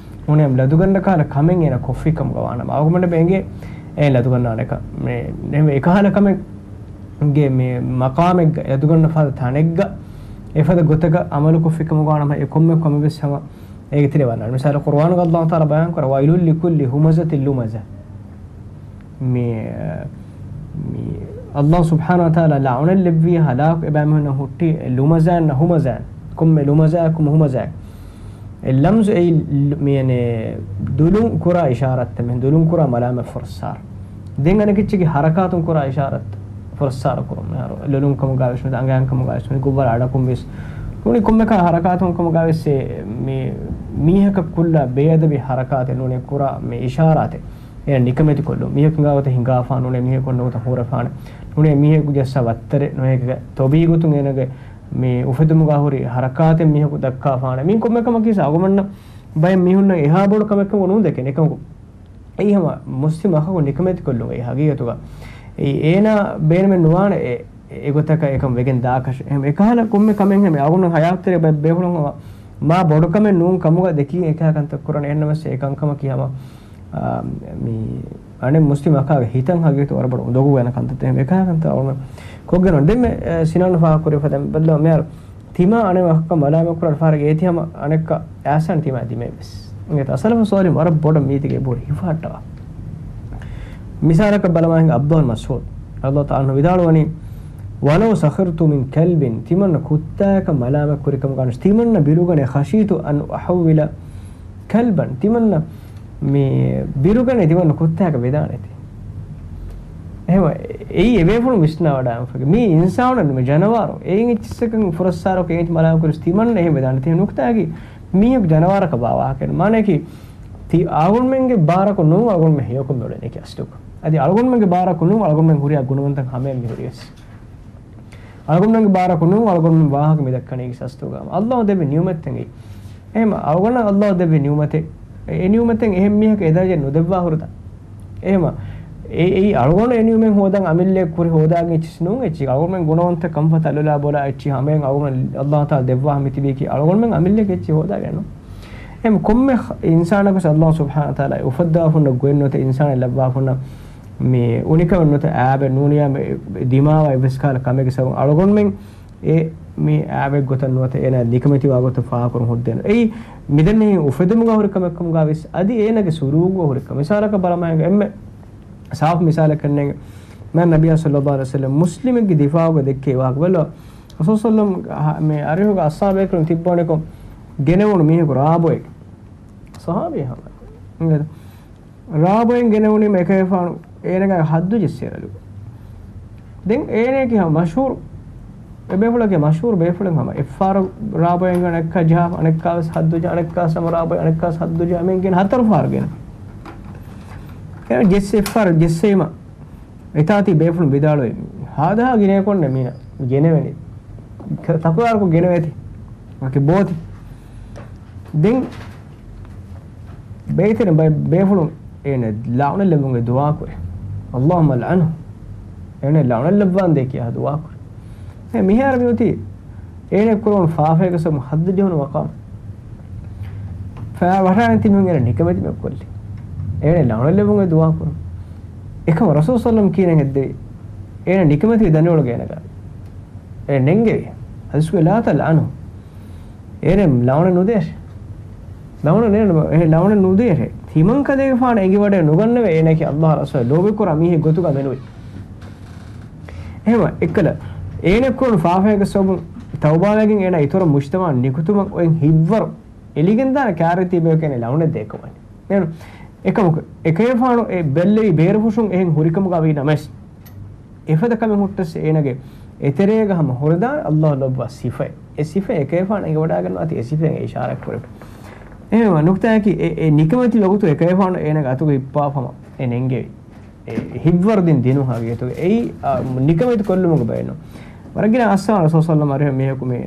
ނޫނީ ހަމަ ލަދުގަންނަ ކަހަލަ ކަމެއް އޭނަ ކޮށްފި ކަމުގަ ވާނަމަ، އަޅުގަނޑުމެން އެނގޭ އޭނަ ލަދުގަންނާނެކަން. މެ، އެހެންވެ އެކަހަލަ ކަމެއް ގެ މި މަޤާމެއްގަ އެދުގަންނަ ފަދަ ތަނެއްގަ އެފަދަ ގޮތަކަށް އަމަލުކޮށްފިކަމުގަ ނަމަ އެ ކޮންމެ ކަމެއްވެސް ހަމަ އޭގެ ތެރެ ވަންނާނެ. މިސާލަކަށް ޤުރުއާނުގަ ﷲ ތަޢާލާ ބަޔާން ކުރާ، "وَيْلٌ لِكُلِّ هُمَزَةٍ لُمَزَةٍ." މި، މި ﷲ ސުބްޙާނަހޫ ވަތަޢާލާ ލަޢުނަތް ލެއްވި ހަލާކު އެބައިމީހުންނަށް ހުއްޓި ލުމަޒާތް ނަ ހުމަޒާތް. ކޮންމެ ލުމަޒާތް ކޮންމެ ހުމަޒާތް. އެ ލަމްޒު އެއީ ލު-، މި ޔަނީ ދުލުން ކުރާ އިޝާރާތްތައް، މި ދުލުން ކުރާ މަލާމަތް ފުރައްސާރަ. ދެން އަނެކެއްޗެއްގެ ހަރަކާތުން ކުރާ އިޝާރާތް ފުރައްސާރަ ކުރުން. މިހާރު ލޮލުން ކަމުގަ ވެސް ނުވަތަ އަނގަޔަން ކަމުގަ ވެސް ނުވަތަ ގުއްވަރަ އަޑަކުން ވެސް ނޫނީ ކޮންމެ ކަހަލަ ހަރަކާތުން ކަމުގަ ވެސް އެ މި މީހަކަށް ކޮށްލާ ބޭއަދަބީ ހަރަކާތެއް ނޫނީ ކުރާ މި އިޝާރާތެއް. އޭނަ ނިކަމެތި ކޮށްލުން. މީހަކު ހިނގާ ގޮތަށް ހިނގާފާނެ ނޫނޭ، މީހަކު އޮންނަ ގޮތަށް ހޫރެފާނެ ނޫނޭ، މީހަކު ޖައްސާ ވައްތަރެއް ނުވަތަ ތޮބީޢީ ގޮތުން އޭނަގެ މި އުފެދުމުގަ ހުރި ހަރަކާތެއް މީހަކު ދައްކާފާނެ. މީ ކޮންމެ ކަމަކީ އަޅުގަނޑުމެންނަށް ބައެއް މީހުންނަށް އެހާ ބޮޑު ކަމެއްކަމަށް ނޫން ދެކެން. އެކަމަކު އެއީ ހަމަ މުސްލިމް އަޚަކު ނިކަމެތި ކޮށްލުން އެއީ ހަގީގަތުގަ. އެއީ އޭނާ ބޭނުމެއް ނުވާނެ އެ، އެގޮތަކަށް އެކަން ވެގެން ދާކަށެއް. އެހެން އެކަހަލަ ކޮންމެ ކަމެއް ހަމަ އަޅުގަނޑު ހަޔާތުތެރޭ ބައެއް ބޭފުޅުން ހަމަ މާ ބޮޑު ކަމެއް ނޫން ކަމުގަ ދެކި އެކަހަލަ ކަންތައް ކުރަން. އެހެންނަމަވެސް އެ ކަންކަމަކީ ހަމަ އާ، މި އަނެއް މުސްލިމް އަޚާގެ ހިތަށް ހަގީގަތު ވަރަށް ބޮޑު އުނދަގޫވާނެ ކަންތައްތައް. އެކަހަލަ ކަންތައް އަޅުގަނޑު ކޮށްގެން ދެންމެ، އެ، ސިނާން ފާހަގަކުރި ފަދަ ބައްލަ މިހާރު ތިމާ އަނެއް އަޚަކަށް މަލާމަތް ކުރާ ފަހަރަކީ އޭތި ހަމަ އަނެއްކާ އައިސް ތިމާ ދިމައެއް ވެސް. އިނގޭތަ؟ އަސްލަފު ޞާލިޙުން ވަރަށް ބޮޑަށް މީތިގެ ބޯޑި ހިފަހައްޓަވާ. މިސާލަކަށް ބަލަމާ ހިނގާ ޢަބްދުﷲ ބިން މަސްޢޫދު ރަޟިޔަﷲ ތަޢާލާ ޢަންހު ވިދާޅުވަނީ، "ولو سخرت من كلب" ތިމަންނަ ކުއްތާއަކަށް މަލާމަތް ކުރިކަމުގަ ނުވަތަ ތިމަންނަ ބިރުގަނެ، "خشيت أن أحول كلبا" ތިމަންނަ މި ބިރުގަނެ ތިމަންނަ ކުއްތާއަކަށް ވެދާނެތީ. އެހެން އެއީ އެބޭފުޅުން ވިސްނާވަޑާން މީ އިންސާނުން ނުމެ ޖަނަވާރު. އެއިން އެއްޗިއްސަކަށް ފުރައްސާރަކު އެއިން މަލާމަތް ކުރިސް ތިމަންނަ އެހެން ވެދާނެ. ތި ނުކުތާގެ މީހަކު ޖަނަވާރަކަށް ވާ ވާހަކައެއް. މާނައަކީ ތި އަޅުގަނޑުމެންގެ ބާރަކު ނޫން އަޅުގަނޑުމެން ހެޔޮކޮށް މިއުޅެނީ އަސްލުކޮށް. އަދި އަޅުގަނޑުމެންގެ ބާރަކު ނޫން އަޅުގަނޑުމެން ހުރިހާ ގުނަވަންތައް ހަމަޔަށް މިހުރިވެސް. އަޅުގަނޑުމެންގެ ބާރަކު ނޫން އަޅުގަނޑުމެން ވާހަކަ މިދައްކަނީ އަސްލުގަ. ﷲ ދެއްވި ނިޢުމަތެއް އެއީ. އެހެން އަޅުގަނޑަށް ﷲ ދެއްވި ނިޢުމަތެއް، އެ ނިޢުމަތެއް އެހެން މީހަކަށް އެ ދަރަޖަ ނުދެއްވާ ހުރިތަ؟ އެހެމަ، އެ، އެއީ އަޅުގަނޑު އެ ނިޢުމަތް ހޯދަން އަމިއްލައަށް ކުރި ހޯދާގެން އެއްޗިސް ނޫން އެއްޗި. އަޅުގަނޑުމެން ގުނަވަންތަ ކަންފަތަށް އަލުލާ ބޮލާ އެއްޗި ހަމައިން އަޅުގަނޑު ﷲ ތަޢާލާ ދެއްވާ މިތިބީކީ އަޅުގަނޑުމެން އަމިއްލައަށް އެއްޗި ހޯދާގެން ނޫން. އެހެމަ ކޮންމެ އިންސާނަކުސް ﷲ ސުބްޙާނަހޫ ވަތަޢާލާ އުފައްދާފުންނަ ގޮތް ނުވަތަ އިންސާނެއް ލައްވާފުންނަ މި އުނިކަމެއް ނުވަތަ އާބެއް ނޫނިޔާ ދިމާވާ އެއްވެސް ކަހަލަ ކަމެއްގެ ސަބަބުން އަޅުގަނޑުމެން އެ މި އާބެއް ގޮތަށް ނުވަތަ އޭނާ ނިކަމެތިވާ ގޮތަށް ފާހަގަކުރަން ހުއްދޭނު. އެއީ މިދެންނެހި އުފެދުމުގަ ހުރި ކަމެއްކަމުގަ ވެސް އަދި އޭނާގެ ސުލޫކުގަ ހުރި ކަމެއް. މިސާލަކަށް ބަލަމާ ހިނގާ އެންމެ ސާފު މިސާލަކަށް ނޭނގެ މާ ނަބިއްޔާ ޞައްލަﷲު ޢަލައިހި ވަސައްލަމް މުސްލިމެއްގެ ދިފާޢުގަ ދެއްކޭ ވާހަކަ ބަލަ. ރަސޫލު ޞައްލަﷲު ޢަލައިހި ވަސައްލަމް މި އަރިހުގަ އަޞްޙާބު ބޭކަލުން ތިއްބަވަނިކޮށް ގެނެވުނު މީހަކު ރާބޮއެއް. ޞަޙާބީ ހަމަ. ރާބޮއެއް ގެނެވުނީމަ އެކަހެފާނު އޭނަގެ ހައްދު ޖެއްސޭ ރަލުގަ. ދެން އޭނައަކީ ހަމަ މަޝްހޫރު، އެބޭފުޅަކީ މަޝްހޫރު ބޭފުޅެއް ހަމަ. އެއްފާރު ރާބޮއެއް ގެނަ އަނެއްކާ ޖަހާފަ، އަނެއްކާވެސް ހައްދު ޖަހާ، އަނެއްކާވެސް ހަމަ ރާބޮއެއް، އަނެއްކާވެސް ހައްދު ޖަހާ، އެމީހުން ގެން ހަތަރު ފާރު ގެނަ. އެ ޖެއްސެފަރ ޖެއްސެވީމަ، އެތާތީ ބޭފުޅުން ވިދާޅުވި، ހާދަހާ ގިނައަކުންނެ މީނަ ގެނެވެނީ. ތަކުރާރުކޮށް ގެނެވޭތީ. ވަކި ބޯތި. ދެން ބޭތެރެ ބޭ-، ބޭފުޅުން އޭނަ ލަޢުނަތް ލެއްވުމުގެ ދުޢާ ކުރޭ. اللهم العنه. އޭނަ ލަޢުނަތް ލެއްވާނދޭ ކިޔާ ދުޢާ ކުރޭ. އެ މިހާރު މިއޮތީ އޭނަ ކުރުން ފާފައިގެ ސަބަބުން ހައްދު ޖެހުނު މަޤާމު. ފަ-، ވަށާނެ ތިމީހުން އޭނަ ނިކަމެތި މެ ކޮށްލި. އޭނަ ލަޢުނަތް ލެއްވުމުގެ ދުޢާ ކުރުން. އެކަމަ ރަސޫލު ސައްލަމް ކީނަން ހެއްދެވި. އޭނަ ނިކަމެތި ދަނިވަޅުގަ އޭނަގަ. އޭނަ ނެންގެވި. ޙަދީޘްގަ لا تلعنه. އޭނަ ލަޢުނަތް ނުދޭށޭ. ލަޢުނަތް ނޭނ-، އެ ލަޢުނަތް ނުދޭށޭ. ތިމަންކަލޭގެފާނު އެނގިވަޑައެއް ނުގަންނަވޭ އޭނައަކީ ﷲ ރަސޫލާ ލޯބިކުރާ މީހެއް ގޮތުގަ މެނުވީ. އެހެމަ އެއްކަލަ އޭނަ ކުރުނު ފާފައިގެ ސަބަބުން ތައުބާވެގެން އޭނަ އިތުރަށް މުޖްތަމަޢަށް ނިކުތުމަށް އޮތް ހިތްވަރު އެލިގެންދާނެ ކާރިތީ ބަޔަކަށް އޭނަ ލަޢުނަތް ދޭ ކަމަށް. އޭނަ އެކަމަކު އެކަލޭފާނު އެ ބެއްލެވި ބޭރުފުށުން އެހެން ހުރިކަމުގަ ވީ ނަމަވެސް، އެފަދަ ކަމެއް ހުއްޓަސް އޭނަގެ އެތެރޭގަ ހަމަ ހުރެދާނެ ﷲ ލޯބިވާ ސިފައެއް. އެ ސިފައެއް އެކަލޭފާނު އެނގިވަޑައިގަންނަވާތީ އެ ސިފައިން އިޝާރާތް ކުރެވި. އެހެންވެ ނުކުތާއަކީ އެ، އެ ނިކަމެތި ވަގުތު އެކަލޭފާނު އޭނަގެ އަތުގަ ހިއްޕާފަ ހަމަ އެ ނެންގެވި. އެ ހިތްވަރު ދިން ދިނުން ހަގީގަތުގަ އެއީ، އާ، ނިކަމެތި ކޮށްލުމުގެ ބައެއް ނޫން. ވަރަށް ގިނަ އައްސަވާނެ ރަސޫލު ސައްލަމް އަރިހަށް މީހަކު މި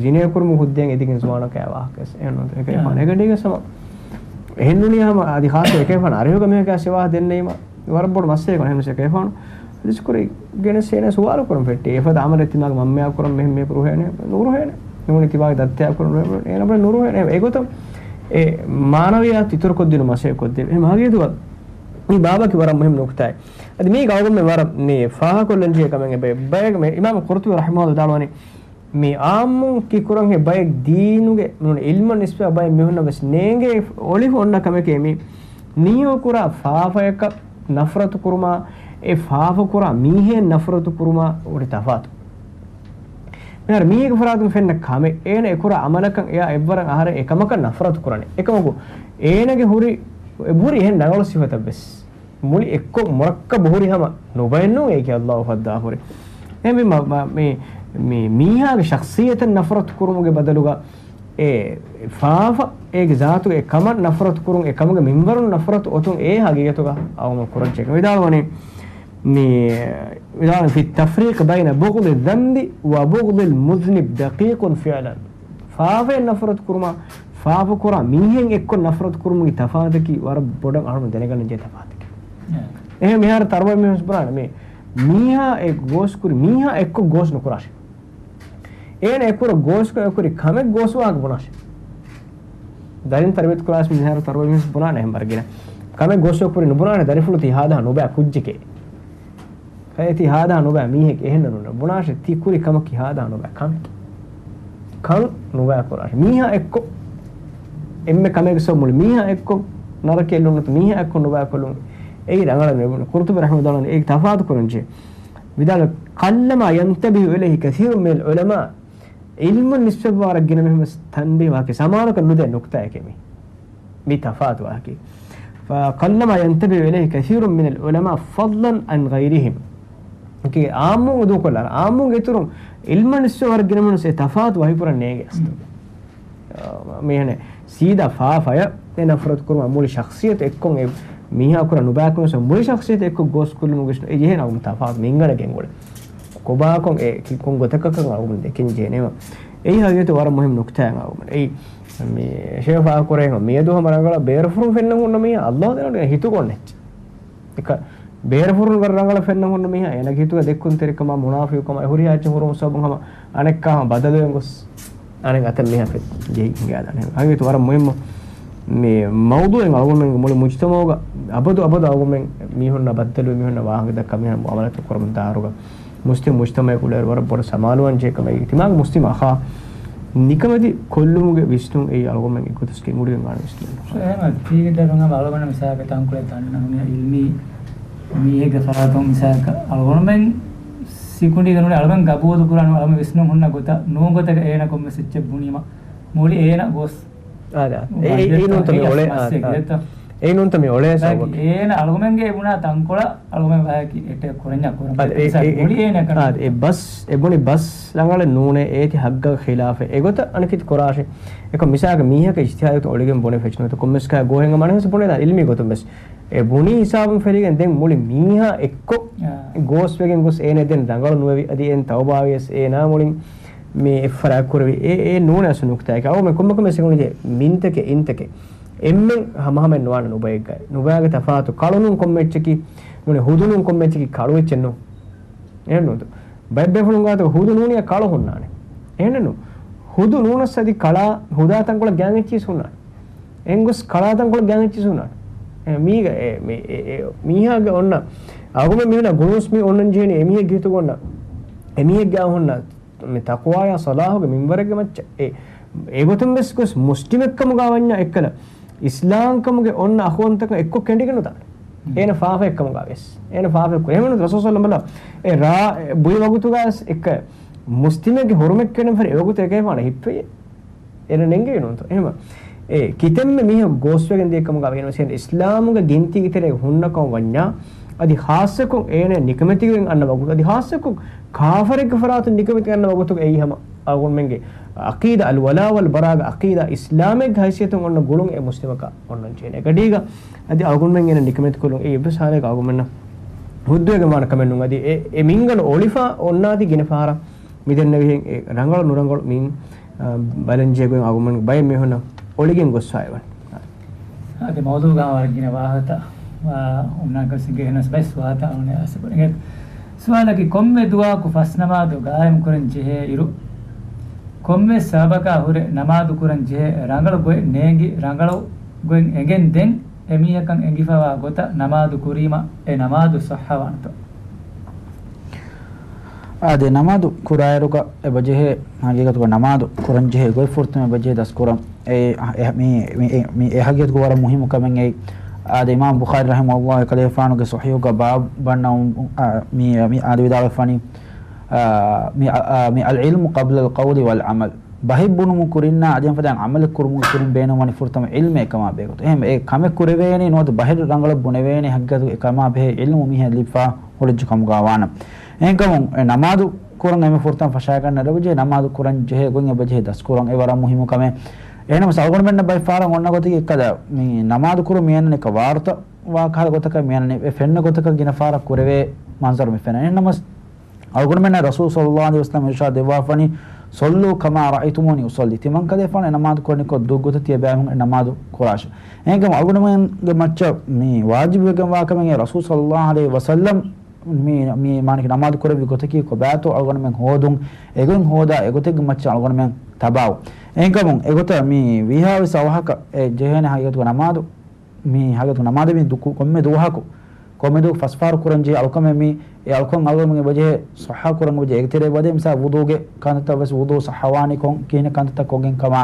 ޒިނޭ ކުރުމުގެ ހުއްދައިން އެދިގެން ޒުވާނަކާ ވާހަކަ އެހެން ނޫން. އެކަލޭފާނު އެގަޑީގަ ސަމަ އެހެން ނޫނީ ހަމަ އަދި ޚާއްސަ އެކަލޭފާނު އަރިހުގަ މީހަކާ ސިވާހަ ދެންނެވީމަ ވަރަށް ބޮޑު މައްސަލައެއް ކަން ހެން އެކަލޭފާނު ހަދީސް ކުރި ގެނެސް އޭނަ ސުވާލު ކުރަން ފެއްޓި. އެފަދަ އަމަލެއް ތިމާގެ މަންމަޔާ ކުރަން މެހެން މީހަކު ނުރުހޭނެ. ނުރުހޭނެ. ނޫނީ ތިމާގެ ދައްތަޔާ ކުރަން ނުރުހޭނެ. އޭނަ ބުނެ ނުރުހޭނެ. އެގޮތަށް އެ މާނަވިއްޔާތު އިތުރުކޮށްދިނުން މަސައްކަތް ކޮށްދޭ. އެ މާގެ ދުވަ މި ބާބަކީ ވަރަށް މުހިންމު ނުކުތާއެއް. އަދި މީގެ އަޅުގަނޑުމެން ވަރަށް މި ފާހަގަކޮށްލަން ޖެހޭ ކަމެއް އެބަ ބަޔަކަށް މި އިމާމު ޤުރްޠުބީ ރަޙިމަހުﷲ ވިދާޅުވަނީ، މި ޢާއްމުން ކީ ކުރަން ހެއް ބައެއް ދީނުގެ ނޫން ޢިލްމަށް ނިސްބަތް ބައެއް މީހުންނަށް ވެސް ނޭނގޭ އޮޅިފަ އޮންނަ ކަމެކޭ މީ. މީހަކު ކުރާ ފާފަޔަކަށް ނަފްރަތު ކުރުމާ، އެ ފާފަ ކުރާ މީހެއް ނަފްރަތު ކުރުމާ އުޑި ތަފާތު. މިހާރު މީހެއްގެ ފަރާތުން ފެންނަ ކަމެއް، އޭނަ އެ ކުރާ ޢަމަލަކަށް އެއާ އެއްވަރަށް އަހަރެން އެ ކަމަކަށް ނަފްރަތު ކުރަނީ. އެކަމަކު އޭނަގެ ހުރި، އެ ހުރި އެހެން ރަނގަޅު ސިފަތައް ވެސް. މުޅި އެއްކޮށް މުރައްކަބު ހުރި ހަމަ ނުބައެއް ނޫން އޭކި ﷲ ފައްދާ ހުރި. އެ މި މަ-، މަ-، މި، މި މީހާގެ ޝަޚްޞިއްޔަތަށް ނަފްރަތު ކުރުމުގެ ބަދަލުގަ އެ ފާފަ، އޭގެ ޒާތުގެ އެ ކަމަށް ނަފްރަތު ކުރުން، އެ ކަމުގެ މިންވަރުން ނަފްރަތު އޮތުން އެ ހަގީގަތުގަ އަޅުގަނޑު ކުރަން ޖެހޭ. ވިދާޅުވަނީ، މި، ވިދާޅުވަނީ، في التفريق بين بغض الذنب وبغض المذنب دقيق فعلا. ފާފައެއް ނަފްރަތު ކުރުމާ، ފާފަ ކުރާ މީހެއް އެއްކޮށް ނަފްރަތު ކުރުމުގެ ތަފާތަކީ ވަރަށް ބޮޑަށް އަޅުގަނޑު ދެނެގަންނަން ޖެހޭ ތަފާތެކެވެ. އެހެން މިހާރު ތަރުބަތް މީހުން ބުނާނެ މި މީހާ އެ ގޯސް ކުރި މީހާ އެއްކޮށް ގޯސް ނުކުރާށޭ. އޭނަ އެކުރަ ގޯސް ކުރި ކަމެއް ގޯސް ވާހަކަ ބުނާށޭ. ދަރިން ތަރުބިޔަތު ކުރާސް މިހާރު ތަރުބަތް މީހުން ބުނާނެ އެހެން ވަރަށް ގިނަ. ކަމެއް ގޯސް ކުރި ނުބުނާނެ ދަރިފުޅު ތީ ހާދަހާ ނުބައި ކުއްޖެކޭ. ކައެ ތީ ހާދަހާ ނުބައި މީހެއް އެހެންނަ ނޫން. ބުނާށޭ ތީ ކުރި ކަމަކީ ހާދަހާ ނުބައި ކަމެކޭ. ކަން ނުބައި ކުރާށޭ. މީހާ އެއްކޮށް އެންމެ ކަމެއްގެ ސަބަބުން މުޅި މީހާ އެއްކޮށް ނަރަކައަށް އެއްލުން ނުވަތަ މީހާ އެއްކޮށް ނުބައި ކޮށްލުން. އެއީ ރަނގަޅަށް ނުބުނެ. ޤުރްޠުބީ ރަޙިމަހުﷲ ވިދާޅުވަނީ އޭގެ ތަފާތު ކުރަން ޖެހޭ. ވިދާޅުވި، قلما ينتبه إليه كثير من العلماء. ޢިލްމުން ނިސްބަތްވާ ވަރަށް ގިނަ މީހުން ވެސް ތަންބީހު ވާކި ސަމާލުކަން ނުދޭ ނުކުތާއެކޭ މީ. މީ ތަފާތު ވާހަކައެއް. فقلما ينتبه إليه كثير من العلماء فضلا عن غيرهم. އޭގެ ޢާއްމުން އުދޫކޮށްލާ، ޢާއްމުންގެ އިތުރުން ޢިލްމަށް ނިސްބަތް ވަރަށް ގިނަ މީހުން ވެސް އެ ތަފާތު ވަހިކުރަން ނޭނގެ އަސްލު. މީހެން ސީދާ ފާފަޔަށް އެ ނަފްރަތު ކުރުމަށް މުޅި ޝަޚްޞިއްޔަތު އެއްކޮށް އެ މީހާ ކުރާ ނުބައިކަމެއް މުޅި ޝަޚްޞިއްޔަތު އެއްކޮށް ގޯސް ކޮށްލުމުގެ އެ ޖެހޭ ނަގުމު ތަފާތު މިންގަނޑެއް ގެންގުޅޭ. ކޮބާކޮން އެ ކި-، ކޮން ގޮތަކަކަށް އަޅުގަނޑު ދެކެން ޖެހޭނެ. އެއީ ހަގީގަތު ވަރަށް މުހިންމު ނުކްތާއެއް އަޅުގަނޑު. އެއީ މި ޝޭޚް ފާހަގަކުރޭ މިއަދު ހަމަ ރަނގަޅަށް ބޭރުފުށުން ފެންނަން ހުންނަ މީހާ ﷲ ދެނެވި ހިތުގަ އޮންނަ އެއްޗެއް. އެކަ ބޭރުފުށުން ވަރަށް ރަނގަޅަށް ފެންނަން ހުންނަ މީހާ އޭނަގެ ހިތުގަ ދެއްކުންތެރިކަމާ މުނާފިޤުކަމާ އެ ހުރިހާ އެއްޗެއް ހުރުމުގެ ސަބަބުން ހަމަ އަނެއްކާ ހަމަ ބަދަލުވެގެން ގޮސް އަނެއް އަތަށް މީހާ ފެ-، ޖެހި ހިނގާދާނެ. ހަގީގަތު ވަރަށް މުހިންމު މި މައުޟޫޢެއް އަޅުގަނޑުމެންގެ މުޅި މުޖްތަމަޢުގަ އަބަދު އަބަދު އަޅުގަނޑުމެން މީހުންނާ ބައްދަލުވެ މީހުންނާ ވާހަކަ ދައްކާ މީހުން މުޢާމަލާތު ކުރަމުން ދާއިރުގަ މުސްލިމް މުޖްތަމަޢަކު އުޅޭ ވަރަށް ބޮޑު ސަމާލުވާން ޖެހޭ ކަމެއް. ތިމާގެ މުސްލިމް އަޚާ ނިކަމެތި ކޮށްލުމުގެ ވިސްނުން އެއީ އަޅުގަނޑުމެން އެއްގޮތަށް ގެންގުޅިގެން ވާނެ ވިސްނުން. އެހެން ތީގެ ދަރުން ހަމަ އަޅުގަނޑަށް މިސާލަކަށް ތަންކޮޅެއް ދަންނަ ނޫނީ ޢިލްމީ މީހެއްގެ ފަރާތުން މިސާލަކަށް އަޅުގަނޑުމެން ސިކުނޑީގަ ނޫނީ އަޅުގަނޑު ގަބޫލު ކުރާނެ އަޅުގަނޑު ވިސްނުން ހުންނަ ގޮތަށް ނޫން ގޮތަކަށް އޭނަ ކޮންމެސް އެއްޗެއް ބުނީމަ މުޅި އޭނަ ގޮސް އާދެ، އާދެ. އެ، އެ، އެ ނޫންތަ މި އޮޅޭ، އާދެ، އާދެ. އެ ނޫންތަ މި އޮޅޭ ސަބަބަކީ. އޭނަ އަޅުގަމެންގެ ބުނާ ތަންކޮޅަށް އަޅުގަމެން ވާހަކަ އެޓެކް ކުރަންޏާ ކުރަން. އާދެ، އެ، އެ، އެ، މުޅި އޭނަ ކަން. އާދެ، އެ ބަސް، އެ ބުނި ބަސް ރަނގަޅެއް ނޫނޭ، އޭތި ހައްގަށް ޚިލާފެއް. އެގޮތަށް އަނެކިތި ކުރާށޭ. އެކަމް މިސާލަކަށް މީހަކަށް އިޖްތިހާދު އޮޅިގެން ބުނެ ފެށުނުތަ ކޮންމެސް ކާ ގޯހެން މަނެހެސް ބުނެދާ އިލްމީ ގޮތުން ވެސް. އެ ބުނީ ހިސާބުން ފެށިގެން ދެން މުޅި މީހާ އެއްކޮށް އާ. ގޯސްވެގެން ގޮސް އޭނަ ދެން ރަނގަޅު ނުވެވި އަދި އެން ތައުބާވިޔަސް އޭނާ މުޅިން މި އެއްފަރާތް ކުރެވި އެ، އެ ނޫނަސް ނުކްތާއެކެ. އަވަ މި ކޮންމެ ކޮންމެ ސިކުނގި މިންތެކެ އިންތެކެ. އެންމެން ހަމަހަމައެއް ނުވާނެ ނުބައެއްގައި. ނުބައިގެ ތަފާތު ކަޅުނޫން ކޮންމެއްޗަކީ، ނޫނެ ހުދުނޫން ކޮންމެއްޗަކީ ކަޅުއެއްޗެއް ނޫން. އެހެންނޫންތޯ؟ ބައެއްބޭފުޅުން ގާތަކަށް ހުދު ނޫނިއްޔާ ކަޅު ހުންނާނެ. އެހެނެއްނު. ހުދު ނޫނަސް އަދި ކަޅާ ހުދާ ތަންކޮޅަށް ގާތް އެއްޗިސް ހުންނާނެ. އެނގުސް ކަޅާ ތަންކޮޅަށް ގާތް އެއްޗިސް ހުންނާނެ. އެ މީގަ އެ، މި، އެ، އެ، މީހާގެ އޮންނަ އަގުމެ މީހުންނަށް ގުޅުންސް މި އޮންނަން ޖެހެނީ އެމީހެއްގެ ހިތުގަ އޮންނަ، އެމީހެއްގެ އަ ހުންނަ މި ތަޤްވާޔާ ޞަލާޙުގެ މިންވަރެއްގެ މައްޗަށް. އެ، އެގޮތުން ވެސް ގޮސް މުސްލިމެއްކަމުގަ ވަންޏާ އެއްކަލަ އިސްލާމްކަމުގެ އޮންނަ އަޚުވަންތަކުން އެއްކޮށް ކެނޑިގެން ނުދާނެ. އޭނަ ފާފައެއްކަމުގަ ވެސް. އޭނަ ފާފައެއް ކުރޭ. އެހެންވީމަ ރަސޫލު ޞައްލަﷲ ޢަލައިހި ވަސައްލަމަ އެ ރާ ބުއި ވަގުތުގަ ވެސް އެއްކަ މުސްލިމެއްގެ ހުރުމަތް ކެނޑެން ފަރި އެވަގުތު އެކައިފާނަ ހިއްޕެވި. އޭނަ ނެންގެވި ނޫންތޯ. އެހެންވީމަ އެ ކިތަންމެ މީހަކު ގޯސްވެގެން ދިޔަ ކަމުގަ ވެގެން ވެސް އޭނަ އިސްލާމުގެ ގިންތީގެ ތެރޭގަ ހުންނަ ކަމަށް ވަންޏާ، އަދި ޚާއްޞަކޮށް އޭނަ ނިކަމެތިވެގެން އަންނަ ވަގުތު، އަދި ޚާއްޞަކޮށް ކާފަރެއްގެ ފަރާތުން ނިކަމެތި އަންނަ ވަގުތުގަ އެއީ ހަމަ އަޅުގަނޑުމެންގެ ޢަޤީދާ، އަލްވަލާ ވަލް ބަރާގެ ޢަޤީދާ، އިސްލާމެއްގެ ހައިސިއްޔަތުން އޮންނަ ގުޅުން އެ މުސްލިމަކަށް އޮންނަން ޖެހޭނެ. އެކަޑީގަ އަދި އަޅުގަނޑުމެން އޭނަ ނިކަމެތިކޮށްލުން އެއީ އެއްވެސް ޙާލެއްގަ އަޅުގަނޑުމެންނަށް ހުއްދަވެގެން ވާނެ ކަމެއް ނޫން. އަދި އެ، އެ މިންގަނޑު އޮޅިފަ އޮންނާތީ ގިނަ ފަހަރަށް މި ދެންނެވިހެން އެ ރަނގަޅު ނުރަނގަޅު މިން، އާ، ބަލަންޖެހޭ ގޮތް އަޅުގަނޑުމެން ބައެއް މީހުންނަށް އޮޅިގެން ގޮސްފައިވަނީ. އަދި މައުޟޫޢުގަ ވަރަށް ގިނަ ވާހަކަ، އާ، އޮންނާކަށް ސިނގޭ ހެނަސް ބައެއް ސުވާލުތައް އަޅުގަނޑު އަސަބު އެނގޭ. ސުވާލަކީ، ކޮންމެ ދުވަހަކު ފަސް ނަމާދު ގާއިމް ކުރަން ޖެހޭ އިރު، ކޮންމެ ސަބަބަކާ ހުރެ ނަމާދު ކުރަން ޖެހޭ ރަނގަޅު ގޮތް ނޭނގި، ރަނގަޅު ގޮތް އެނގެން ދެން އެމީހަކަށް އެނގިފަވާ ގޮތަށް ނަމާދު ކުރީމަ އެ ނަމާދު ޞައްޙަވާނެތޯ؟ އާދެ، ނަމާދު ކުރާއިރުގަ އެބަޖެހޭ ހަގީގަތުގަ ނަމާދު ކުރަން ޖެހޭ ގޮތް ފުރަތަމަ އެބަޖެހޭ ދަސްކުރަން. އެ، އެ، މި، މި، މި، އެ ހަގީގަތުގަ ވަރަށް މުހިއްމު ކަމެއް އެއީ. އާދެ، އިމާމް ބުޚާރީ ރަޙިމަހުﷲ ކަލޭފާނުގެ ޞަޙީޙުގަ ބާބު ބަންނަވަމުން، އާ، މި، މި އާދެ ވިދާޅުވެފަނީ، އާ، މި، އާ، މި، العلم قبل القول والعمل. ބަހެއް ބުނުމު ކުރިންނާ އަދި އެފަދަ ޢަމަލެއް ކުރުމުގެ ކުރިން ބޭނުންވަނީ ފުރަތަމަ ޢިލްމެއް އެކަމާ ބެހޭގޮތުން. އެހެން އެ ކަމެއް ކުރެވޭނީ ނުވަތަ ބަހެއް ރަނގަޅަށް ބުނެވޭނީ ހަގީގަތުގަ އެކަމާ ބެހޭ ޢިލްމު މީހާ ލިބިފާ ހުރެއްޖެ ކަމުގަ ވާނަމަ. އެހެންކަމުން އެ ނަމާދު ކުރަން އެންމެ ފުރަތަމަ ފަށާގަންނަ އެބަޖެހޭ ނަމާދު ކުރަން ޖެހޭ ގޮތް އެބަޖެހޭ ދަސްކުރަން އެ ވަރަށް މުހިއްމު ކަމެއް. އެހެނަސް އަޅުގަނޑުމެންނަށް ބައެއް ފަހަރަށް އޮންނަ ގޮތަކީ އެއްކަލަ މި ނަމާދު ކުރުން މި އަންނަނީ ވާރުތަ ވާ ކަހަލަ ގޮތަކަށް މި އަންނަނީ އެ ފެންނަ ގޮތަކަށް ގިނަ ފަހަރަށް ކުރެވޭ މަންޒަރު މި ފެންނަނީ. އެހެންނަމަސް އަޅުގަނޑުމެންނަށް ރަސޫލު ޞައްލަﷲ ޢަލައިހި ވަސައްލަމަ އިރުޝާދު ދެއްވާފަނީ، صلوا كما رأيتموني أصلي. ތިމަން ކަލޭފާނު އެ ނަމާދު ކުރަނީ ކޮށް ދުއްގޮތަށް ތިޔަބައިމީހުން އެ ނަމާދު ކުރާށޭ. އެހެންކަމުން އަޅުގަނޑުމެންގެ މައްޗަށް މި ވާޖިބުވެގެންވާ ކަމެއް އެ ރަސޫލު ޞައްލަﷲ ޢަލައިހި ވަސައްލަމަ މި، މި މާނައަކީ ނަމާދު ކުރެއްވި ގޮތަކީ ކޮބާތޯ އަޅުގަނޑުމެން ހޯދުން، އެގޮތް ހޯދާ އެގޮތެއްގެ މައްޗަށް އަޅުގަނޑުމެން ތަބާވުން. އެހެންކަމުން އެގޮތަށް މި ވީހާވެސް އަވަހަކަށް އެ ޖެހޭނެ ހަގީގަތުގަ ނަމާދު މި ހަގީގަތުގަ ނަމާދު މި ދު-، ކޮންމެ ދުވަހަކު، ކޮންމެ ދުވަހަކު ފަސް ފަހަރު ކުރަން ޖެހޭ އަޅުކަމެއް މި، އެ އަޅުކަން އަޅުގަނޑުމެން އެބަޖެހޭ ޞައްޙަ ކުރަން އެބަޖެހޭ. އޭގެ ތެރޭ ވަދެ މިސާ ވުޟޫގެ ކަންތައްތައް ވެސް ވުޟޫ ޞައްޙަވާނީ ކޮން ކިހިނެއް ކަންތައްތައް ކޮށްގެން ކަމާ،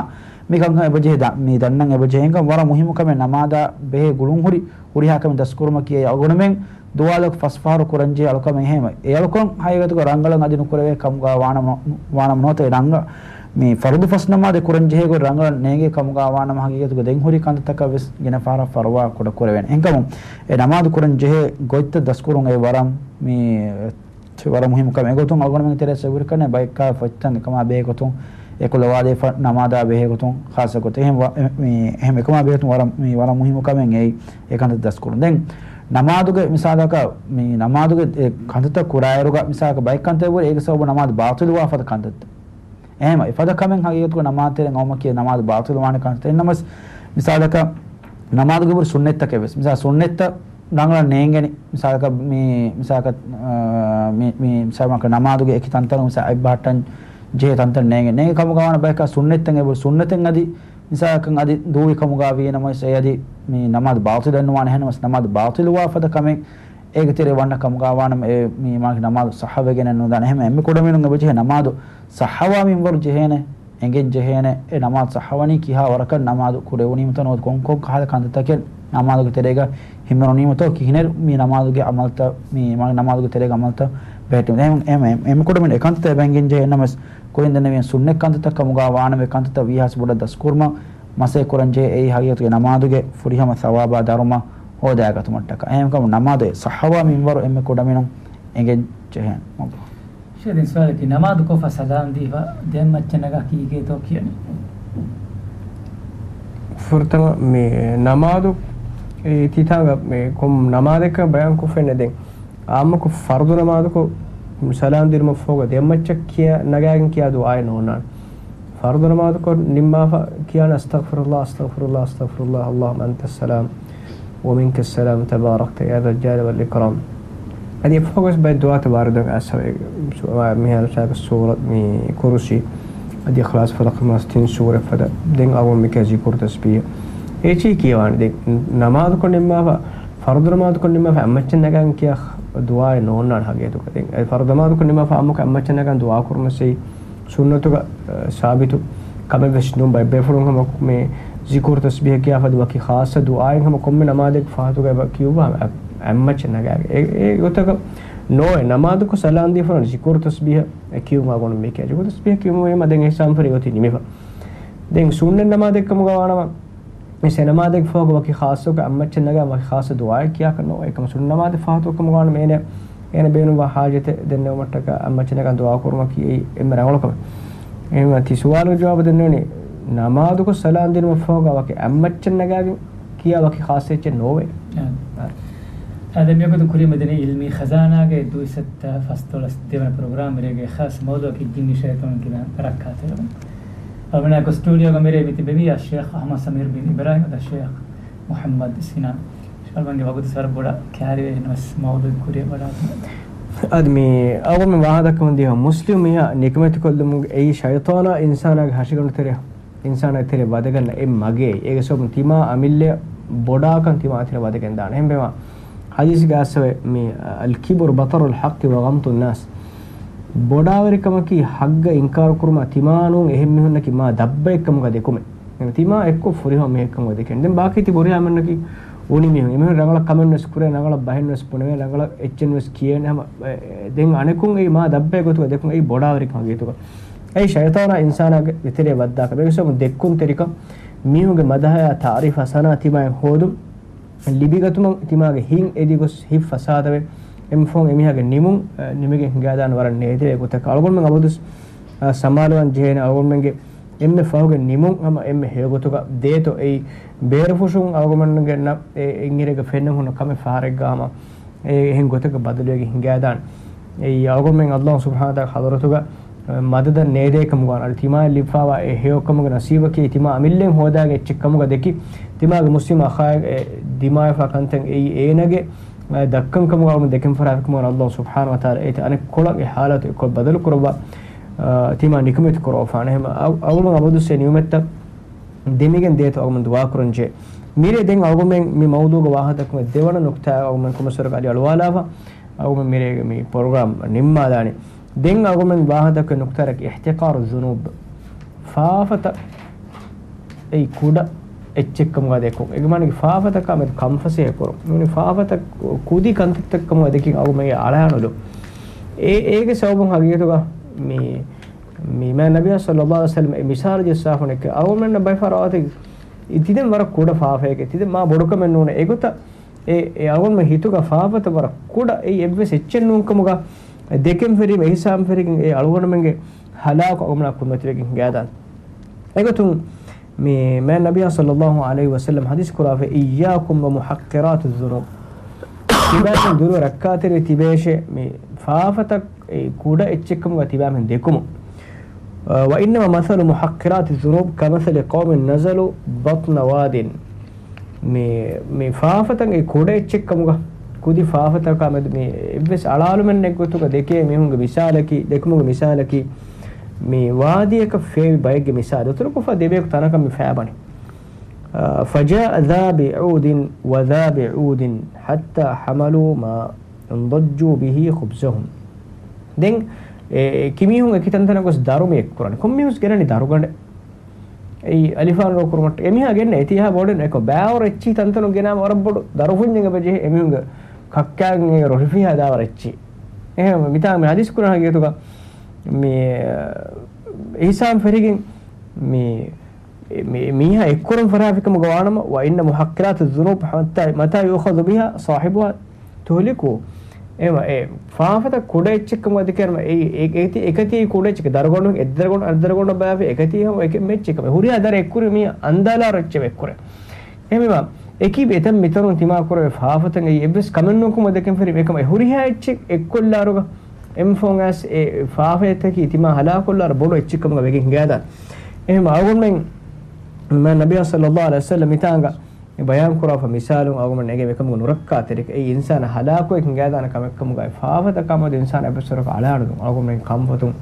މި ކަންކަން އެބަޖެހޭ ދަ-، މި ދަންނަން އެބަޖެހޭ. އެހެންކަމުން ވަރަށް މުހިއްމު ކަމެއް ނަމާދާ ބެހޭ ގުޅުން ހުރި، ހުރިހާ ކަމެއް ދަސްކުރުމަކީ އެ އަޅުގަނޑުމެން ދުވާލަކު ފަސް ފަހަރު ކުރަންޖެހޭ އަޅުކަމެއް. އެހެންވެ، އެ އަޅުކަން ހަގީގަތުގަ ރަނގަޅަށް އަދި ނުކުރެވޭ ކަމުގަ ވާނަމަ، ވާނަމަ ނުވަތަ އެ ރަނގަ-، މި ފަރުޟު ފަސް ނަމާދެއް ކުރަން ޖެހޭ ގޮތް ރަނގަޅަށް ނޭނގޭ ކަމުގަ ވާނަމަ ހަގީގަތުގަ ދެން ހުރި ކަންތައްތަކަށް ވެސް ގިނަ ފަހަރަށް ފަރުވާ ކުޑަ ކުރެވޭނެ. އެހެންކަމުން އެ ނަމާދު ކުރަން ޖެހޭ ގޮތްތައް ދަސްކުރުން އެ ވަރަށް މި ވަރަށް މުހިއްމު ކަމެއް. އެގޮތުން އަޅުގަނޑުމެންގެ ތެރޭ ސެބުރިކަން ބައެއްކާ ފޮތްތައް އެކަމާ ބެހޭ ގޮތުން އެކުލަވާލެވިފަ ނަމާދާ ބެހޭ ގޮތުން ޚާއްޞަ ގޮތެއް. އެހެން ވަ-، މި، އެހެން އެކަމާ ބެހޭ ގޮތުން ވަރަށް، މި ވަރަށް މުހިއްމު ކަމެއް އެއީ އެ ކަންތައް ދަސްކުރުން. ދެން ނަމާދުގެ މިސާލަކަށް، މި ނަމާދުގެ އެ ކަންތައްތައް ކުރާއިރުގަ މިސާލަކަށް ބައެއް ކަންތައް އެބަހުރި އޭގެ ސަބަބުން ނަމާދު ބާޠިލުވާ ފަދަ ކަންތައްތައް. އެހެން އެފަދަ ކަމެއް ހަގީގަތުގަ ނަމާދު ތެރެއިން އައުމަކީ ނަމާދު ބާޠިލުވާނެ ކަންތައް. އެހެންނަމަސް މިސާލަކަށް ނަމާދުގެ ހުރި ސުންނަތްތަކެއް ވެސް. މިސާ ސުންނަތްތައް ރަނގަޅަށް ނޭނގެނީ. މިސާލަކަށް މި، މިސާލަކަށް، އާ، މި، މި، މިސާލަކަށް ނަމާދުގެ އެކި ތަންތަނުން މިސާ އަތްބަހައްޓަން ޖެހޭ ތަންތަން ނޭނގެ، ނޭނގެ ކަމުގަ ވާނަ ބަޔަކާ ސުންނަތްތައް އެބަ، ސުންނަތެއް އަދި މިސާލަކަށް އަދި ދޫވި ކަމުގަ ވީނަމަވެސް އެ އަދި މި ނަމާދު ބާޠިލެއް ނުވާނެ. އެހެންނަމަސް ނަމާދު ބާޠިލުވާ ފަދަ ކަމެއް އޭގެ ތެރޭ ވަންނަ ކަމުގަ ވާނަމަ އެ މި މާގެ ނަމާދު ޞައްޙަވެގެނެއް ނުދާނެ. އެހެން އެންމެ ކުޑަމިނުން އެބަޖެހޭ ނަމާދު ޞައްޙަވާ މިންވަރު ޖެހޭނެ، އެނގެން ޖެހޭނެ. އެ ނަމާދު ޞައްޙަވަނީ ކިހާ ވަރަކަށް ނަމާދު ކުރެވުނީމަތޯ ނުވަތަ ކޮން ކޮން ކަހަލަ ކަންތައްތަކެއް ނަމާދުގެ ތެރޭގަ ހިމެނުނީމަތޯ ކިހިނެއް މި ނަމާދުގެ ޢަމަލްތައް، މި ނަމާދުގެ ތެރޭގަ ޢަމަލްތައް ބެހެއްޓެވުނީ. އެހެން، އެހެން، އެންމެ ކުޑަމިނުން އެ ކަންތައް އެބަ އެނގެން ޖެހޭ. އެންނަމަސް ކުރިން ދެންނެވި ސުންނަތް ކަންތައްތައް ކަމުގަ ވާނަމަ އެ ކަންތައްތައް ވީހާސް ބޮޑަށް ދަސްކުރުމަށް މަސައްކަތް ކުރަން ޖެހޭ. އެއީ ހަގީގަތުގެ ނަމާދުގެ ފުރިހަމަ ސަވާބާ ދަރުމަ ހޯދާގަތުމަށްޓަކާ. އެހެންކަމުން ނަމާދު ޞައްޙަވާ މިންވަރު އެންމެ ކުޑަމިނުން އެނގެން ޖެހޭނެ. ޝޭޚް، ދެން ސުވާލަކީ، ނަމާދު ކޮށްފަ ސަލާމް ދީފަ ދެން މައްޗަށް ނަގާ ކީކޭތޯ ކިޔަނީ؟ ފުރަތަމަ މި ނަމާދު އެ ތިތާގަ މި ކޮން ނަމާދެއްކަ ބަޔާންކޮށްފެންނެ ދެން. އާއްމުކޮށް ފަރުދު ނަމާދުކޮށް ސަލާން ދިނުމަށްފަހުގަ ދެއަތްމައްޗަށް ކިޔާ ނަގާގެން ކިޔާ ދުޢާއެއް ނޯންނާނެ. ފަރުދު ނަމާދުކޮށް ނިންމާފަ ކިޔާނެ، "أستغفر الله، أستغفر الله، أستغفر الله، اللهم أنت السلام ومنك السلام، تباركت يا ذا الجلال والإكرام." އަދި އެއްފަހުގަސް ބައެއް ދުޢާތައް ވާރިދު އައިސް މިހާރު ސޫރަ، މި ކުރުސީ، އަދި އިޚްލާޞް، ފަލަޤް، ނާސް، ތިން ސޫރަ ފަދަ. ދެން އަޅުގަނޑު މިކަ ޒިކުރު ތަސްބީހު އެއްޗެހި ކިޔަވާނެ. ދެން ނަމާދުކޮށް ނިންމާފަ، ފަރުދު ނަމާދުކޮށް ނިންމާފަ އަތްމައްޗަށް ނަގާން ކިޔާ ދުޢާއެއް ނޯންނާނެ ހަގީގަތުގަ. ދެން އެ ފަރުދު ނަމާދުކޮށް ނިންމާފަ އާއްމުކޮށް އަތްމައްޗަށް ނަގާން ދުޢާ ކުރުމަށް ސުންނަތުގަ، އަ، ސާބިތު ކަމެއްވެސް ނޫން. ބައެއް ބޭފުޅުން ހަމަ މި ޒިކުރު ތަސްބީހަ ކިޔާ ފަދަ ވަކި ޚާއްޞަ ދުޢާއެއް ހަމަ ކޮންމެ ނަމާދެއްގެ ފަހަތުގަ އެބަ ކިޔުއްވާ ހަމަ އަތްމައްޗަށް ނަގާގެން. އެ، އެ ގޮތަކަށް ނޯވޭ. ނަމާދުކޮށް ސަލާން ދީފަ ޒިކުރު ތަސްބީހަ ކިޔުމާ ގޮނޑު މި ކިޔާ ޒިކުރު ތަސްބީހަ ކިޔުމުގަ އެމަ ދެން އިހްސާން ފަރި އޮތީ ނިމިފަ. ދެން ސުންނަތް ނަމާދެއްކަމުގަ ވާނަމަ، އެ ސެ ނަމާދެއްގެ ފަހުގަ ވަކި ޚާއްޞަކޮށް އަތްމައްޗަށް ނަގާ ވަކި ޚާއްޞަ ދުޢާއެއް ކިޔާކަށް ނޯވޭ. އެކަމަ ސުންނަތް ނަމާދެއް ފަހަތު ކަމުގަ ވާނަމަ އޭނަ، އޭނަ ބޭނުންވާ ޙާޖަތެއް ދެންނެވުމަށްޓަކާ އަތްމައްޗަށް ނަގާ ދުޢާ ކުރުމަކީ އެއީ އެންމެ ރަނގަޅު ކަމެއް. އެހެންވީމަ ތި ސުވާލުގެ ޖަވާބު ދެންނެވުނީ ނަމާދުކޮށް ސަލާން ދިނުމަށްފަހުގަ ވަކި އަތްމައްޗަށް ނަގާގެން ކިޔާ ވަކި ޚާއްޞަ އެއްޗެއް ނޯވޭ. އާ. އާ، ދެން މިވަގުތު ކުރިއަށް މިދަނީ އިލްމީ ޚަޒާނާގެ ދުއިސައްތަ ފަސްދޮޅަސް ދެވަނަ ޕްރޮގްރާމް. މިރޭގެ ޚާއްޞަ މައުޟޫޢަކީ ޖިންނި ޝައިޠާނުން ކިބައިން ރައްކާތެރިވުން. އަޅުގަނޑާ ސްޓޫޑިއޯގަ މިރޭ މިތިބެވީ އައްޝޭޚް އަޙްމަދު ސަމީރު ބިން އިބްރާހިމް އަދި އައްޝޭޚް މުޙައްމަދު ސިނާން. އަޅުގަނޑުގެ ވަގުތު ވަރަށް ބޮޑަށް ކައިރިވެ އެހެނަސް މައުޟޫޢު ކުރިއަށް ވަޑާތުން. އަދި މި އަޅުގަނޑު ވާހަކަ ދައްކަމުން ދިޔަ މުސްލިމް މީހާ ނިކަމެތިކޮށްލުމުގެ އެއީ ޝައިޠާނާ އިންސާނާގެ ހަށިގަނޑު ތެރެ އިންސާނާގެ ތެރެ ވަދެގަންނަ އެއް މަގޭ. އޭގެ ސަބަބުން ތިމާ އަމިއްލައަށް ބޮޑާކަން ތިމާ ތެރެ ވަދެގެން ދާނެ. އެހެންވީމަ ޙަދީޘްގަ އައްސަވެ މި، "الكبر بطر الحق وغمط الناس." ބޮޑާވެރިކަމަކީ ޙައްޤަށް އިންކާރު ކުރުމާ ތިމާ ނޫން އެހެން މީހުންނަކީ މާ ދައްބައެއްކަމުގަ ދެކުމެއް. ތިމާ އެއްކޮށް ފުރިހަމަ މީހެއްކަމުގަ ދެކެން. ދެން ބާކީ ތި ހުރިހާ މީހުންނަކީ އުނި މީހުން. އެމީހުން ރަނގަޅަށް ކަމެއް ވެސް ކުރޭ، ރަނގަޅަށް ބަހެއް ވެސް ބުނެވޭ، ރަނގަޅަށް އެއްޗެއް ވެސް ކިޔޭނެ ހަމަ، އެ، ދެން އަނެކުން އެއީ މާ ދައްބައެއް ގޮތުގަ ދެކުން އެއީ ބޮޑާވެރިކަމަށް ގެތުގަ. އެއީ ޝައިޠާނާ އިންސާނާގެ ތެރޭ ވައްދާކަމެއް. އެގެ ސަބަބުން ދެއްކުންތެރިކަން، މީހުންގެ މަދަހަޔާ ތަޢުރީފް ހަސަނާ ތިމާއިން ހޯދުން، ލިބިގަތުމަށް ތިމާގެ ހިތް އެދިގޮސް ހިތް ފަސާދަވެ، އެމަ ފަހުން އެމީހާގެ ނިމުން، އަ، ނިމިގެން ހިނގާދާނެ ވަރަށް ނޭދޭ ގޮތަކަށް. އަޅުގަނޑުމެން އަބަދުސް، އަ، ސަމާލުވާން ޖެހޭނެ އަޅުގަނޑުމެންގެ އެންމެ ފަހުގެ ނިމުން ހަމަ އެންމެ ހެޔޮ ގޮތުގަ ދޭތޯ އެއީ ބޭރުފުށުން އަޅުގަނޑުމެންގެ ނަ-، އެ އެއްއިރެއްގަ ފެންނަން ހުންނަ ކަމެއް ފަހަރެއްގަ ހަމަ އެ އެހެން ގޮތަކަށް ބަދަލުވެގެން ހިނގާދާނެ. އެއީ އަޅުގަނޑުމެން ﷲ ސުބްޙާނަހޫ ވަތަޢާލާ ޙަޟްރަތުގަ މަދަދަށް ނޭދޭ ކަމުގަ ވާނެ. ތިމާއަށް ލިބިފައިވާ އެ ހެޔޮ ކަމުގެ ނަސީބަކީ ތިމާ އަމިއްލައިން ހޯދާގެ އެއްޗެއް ކަމުގަ ދެކި، ތިމާގެ މުސްލިމް އަޚާއެއް އެ ދިމާވެފަ ކަންތައް އެއީ އޭނަގެ ދައްކަން ކަމުގަ އަޅުގަނޑު ދެކެން ފަރާތް ކަމުގަ ވާނެ. ﷲ ސުބްޙާނަހޫ ވަތަޢާލާ އޭތި އަނެއްކޮޅަށް އެ ޙާލަތު އެއްކޮށް ބަދަލު ކުރައްވާ، އާ، ތިމާ ނިކަމެތި ކުރައްވާފާނެ. އެހެން އަ-، އަޅުގަނޑު އަބަދުސް އެ ނިޢުމަތްތައް ދެމިގެން ދޭތޯ އަޅުގަނޑު ދުޢާ ކުރަން ޖެހޭ. މިރޭ ދެން އަޅުގަނޑުމެން މި މައުޟޫޢުގެ ވާހަކަ ދައްކުމަށް ދެވަނަ ނުކުތާ އަޅުގަނޑުމެން ކޮންމެސްވަރަކަށް އަލި އަޅުވާލާފަ، އަޅުގަނޑު މިރޭގެ މި ޕްރޮގްރާމް ނިންމާލާނެ. ދެން އަޅުގަނޑުމެން ވާހަކަ ދައްކަން ނުކުތާއަކީ އިޙްތިޤާރު ޛުނޫބް. ފާފަތައް އެއީ ކުޑަ އެއްޗެއްކަމުގަ ދެކުން. އޭގެ މާނައަކީ ފާފަތަކާމެދު ކަންފަސޭހަ ކުރުން. މި ފާފަތައް ކުދި ކަންތައްތައްކަމުގަ ދެކިން އަޅުގަނޑުމެން އަޅާނުލު. އޭ، އޭގެ ސަބަބުން ހަގީގަތުގަ މި މި މާތް ނަބިއްޔާ ޞައްލައްލާހު ޢަލައިހި ވަސައްލަމަ އެ މިސާލު ޖައްސާފަ ނެއްކެ އަޅުގަނޑުމެންނަށް ބައެއް ފަހަރަށް އޮތީ ތިދެން ވަރަށް ކުޑަ ފާފައެކޭ، ތިދެން މާ ބޮޑު ކަމެއް ނޫނޭ. އެގޮތަށް އެ، އެ އަޅުގަނޑުމެން ހިތުގަ ފާފަތައް ވަރަށް ކުޑަ އެއީ އެއްވެސް އެއްޗެއް ނޫންކަމުގަ ދެކެން ފެރީމަ އިހްސާން ފެރިގެން އެ އަޅުގަނޑުމެންގެ ހަލާކު އަޅުގަނޑުމެންނާ ކުރިމަތިވެގެން ހިނގާދާނެ. އެގޮތުން މި މާތް ނަބިއްޔާ ޞައްލައްލާހު ޢަލައިހި ވަސައްލަމަ ޙަދީޘް ކުރާފަ، "إياكم ومحقرات الذنوب." ތިބާއިން ދުރު ރައްކާތެރި ތިބޭށޭ މި ފާފަތައް އެ ކުޑަ އެއްޗެއްކަމުގަ ތިބާމެން ދެކުމު. "وإنما مثل محقرات الذنوب كمثل قوم نزلوا بطن واد." މި، މި ފާފަތައް އެ ކުޑަ އެއްޗެއްކަމުގަ، ކުދި ފާފަތަކާމެދު މި އެއްވެސް އަޅާލުމެއް ނެތް ގޮތުގަ ދެކޭ މީހުންގެ މިސާލަކީ، ދެކުމުގެ މިސާލަކީ، މި ވާދީއަކަށް ފޭބި ބައެއްގެ މިސާލު. އަތޮޅުކޮށްފަ ދެބަޔަކު ތަނަކަށް މި ފޭބަނީ. އާ، فجاء ذا بعود وذا بعود حتى حملوا ما ضجوا به خبزهم. ދެން އެ، އެ، ކިމީހުން އެކި ތަންތަނަށް ގޮސް ދަރު މި އެއްކުރަނީ. ކޮންމީހުން ގެނަނީ ދަރުގަނޑެއް. އެއީ އަލިފާން ރޯ ކުރުމަށްޓަކައި އެމީހާ ގެންނަ އެތިހާ ބޮޑެއް އެކޮ ބާވަރު އެއްޗިހި ތަންތަނުން ގެނާމަ ވަރަށް ބޮޑު ދަރުފުންޏެއް އެބަ ޖެހޭ އެމީހުންގެ ކައްކާގެން އެ ރޮށިފިހާ ދާވަރު އެއްޗިހި. އެހެން މިތާ މި ޙަދީޘް ކުރާ ހަގީގަތުގަ މި އިހްސާން ފެރިގެން މި، މި، މީހާ އެއްކުރަން ފަރާފިކަމުގަ ވާނަމަ، "وإن محقرات الذنوب متى، متى يؤخذ بها صاحبها تهلكه." އެމަ، އެ ފާފަތައް ކުޑަ އެއްޗެއްކަމުގަ ދެކޭނަމަ، އެ، އެ، އެކަތި، އެކަތި ކުޑަ އެއްޗެކޭ. ދަރުގަނޑު، އެއްދަރުގަނޑު، އަނެއްދަރުގަނޑަށް ބާފި، އެކަތި ހަމަ އެކެއް އެއްޗެއްކަމެއް. ހުރިހާ ދަރަ އެއްކުރި މީ އަންދާލާ ރައްޗެވެ އެއްކުރެ. އެހެންވީމަ، އެކީ އެތަން މިތަނުން ތިމާ ކުރެވޭ ފާފަތައް އެއީ އެއްވެސް ކަމެއް ނޫންކަމަށް ދެކެން ފެރި އެކަމަށް އެ ހުރިހާ އެއްޗެއް އެއްކޮށްލާއިރުގަ އެމް ފޯން އައިސް އެ ފާފައެއްތަކީ ތިމާ ހަލާކުކޮށްލާއިރު ބޮޑު އެއްޗެއް ކަމުގަ ވެގެން ހިނގާދާނެ. އެހެން އަޅުގަނޑުމެން މާ ނަބިއްޔާ ޞައްލައްލާހު ޢަލައިހި ވަސައްލަމް މިތާނގަ މި ބަޔާން ކުރާފަ މިސާލުން އަޅުގަނޑުމެން އެނގޭ އެކަމުގެ ނުރައްކާތެރިކަން. އެއީ އިންސާނާ ހަލާކުވެ ހިނގާދާނެ ކަމެއް ކަމުގަ އެ ފާފަތަކާ މެދު އިންސާނާ އެއްވެސް ވަރަކަށް އަޅާނުލުން. އަޅުގަނޑުމެން ކަންފަތުން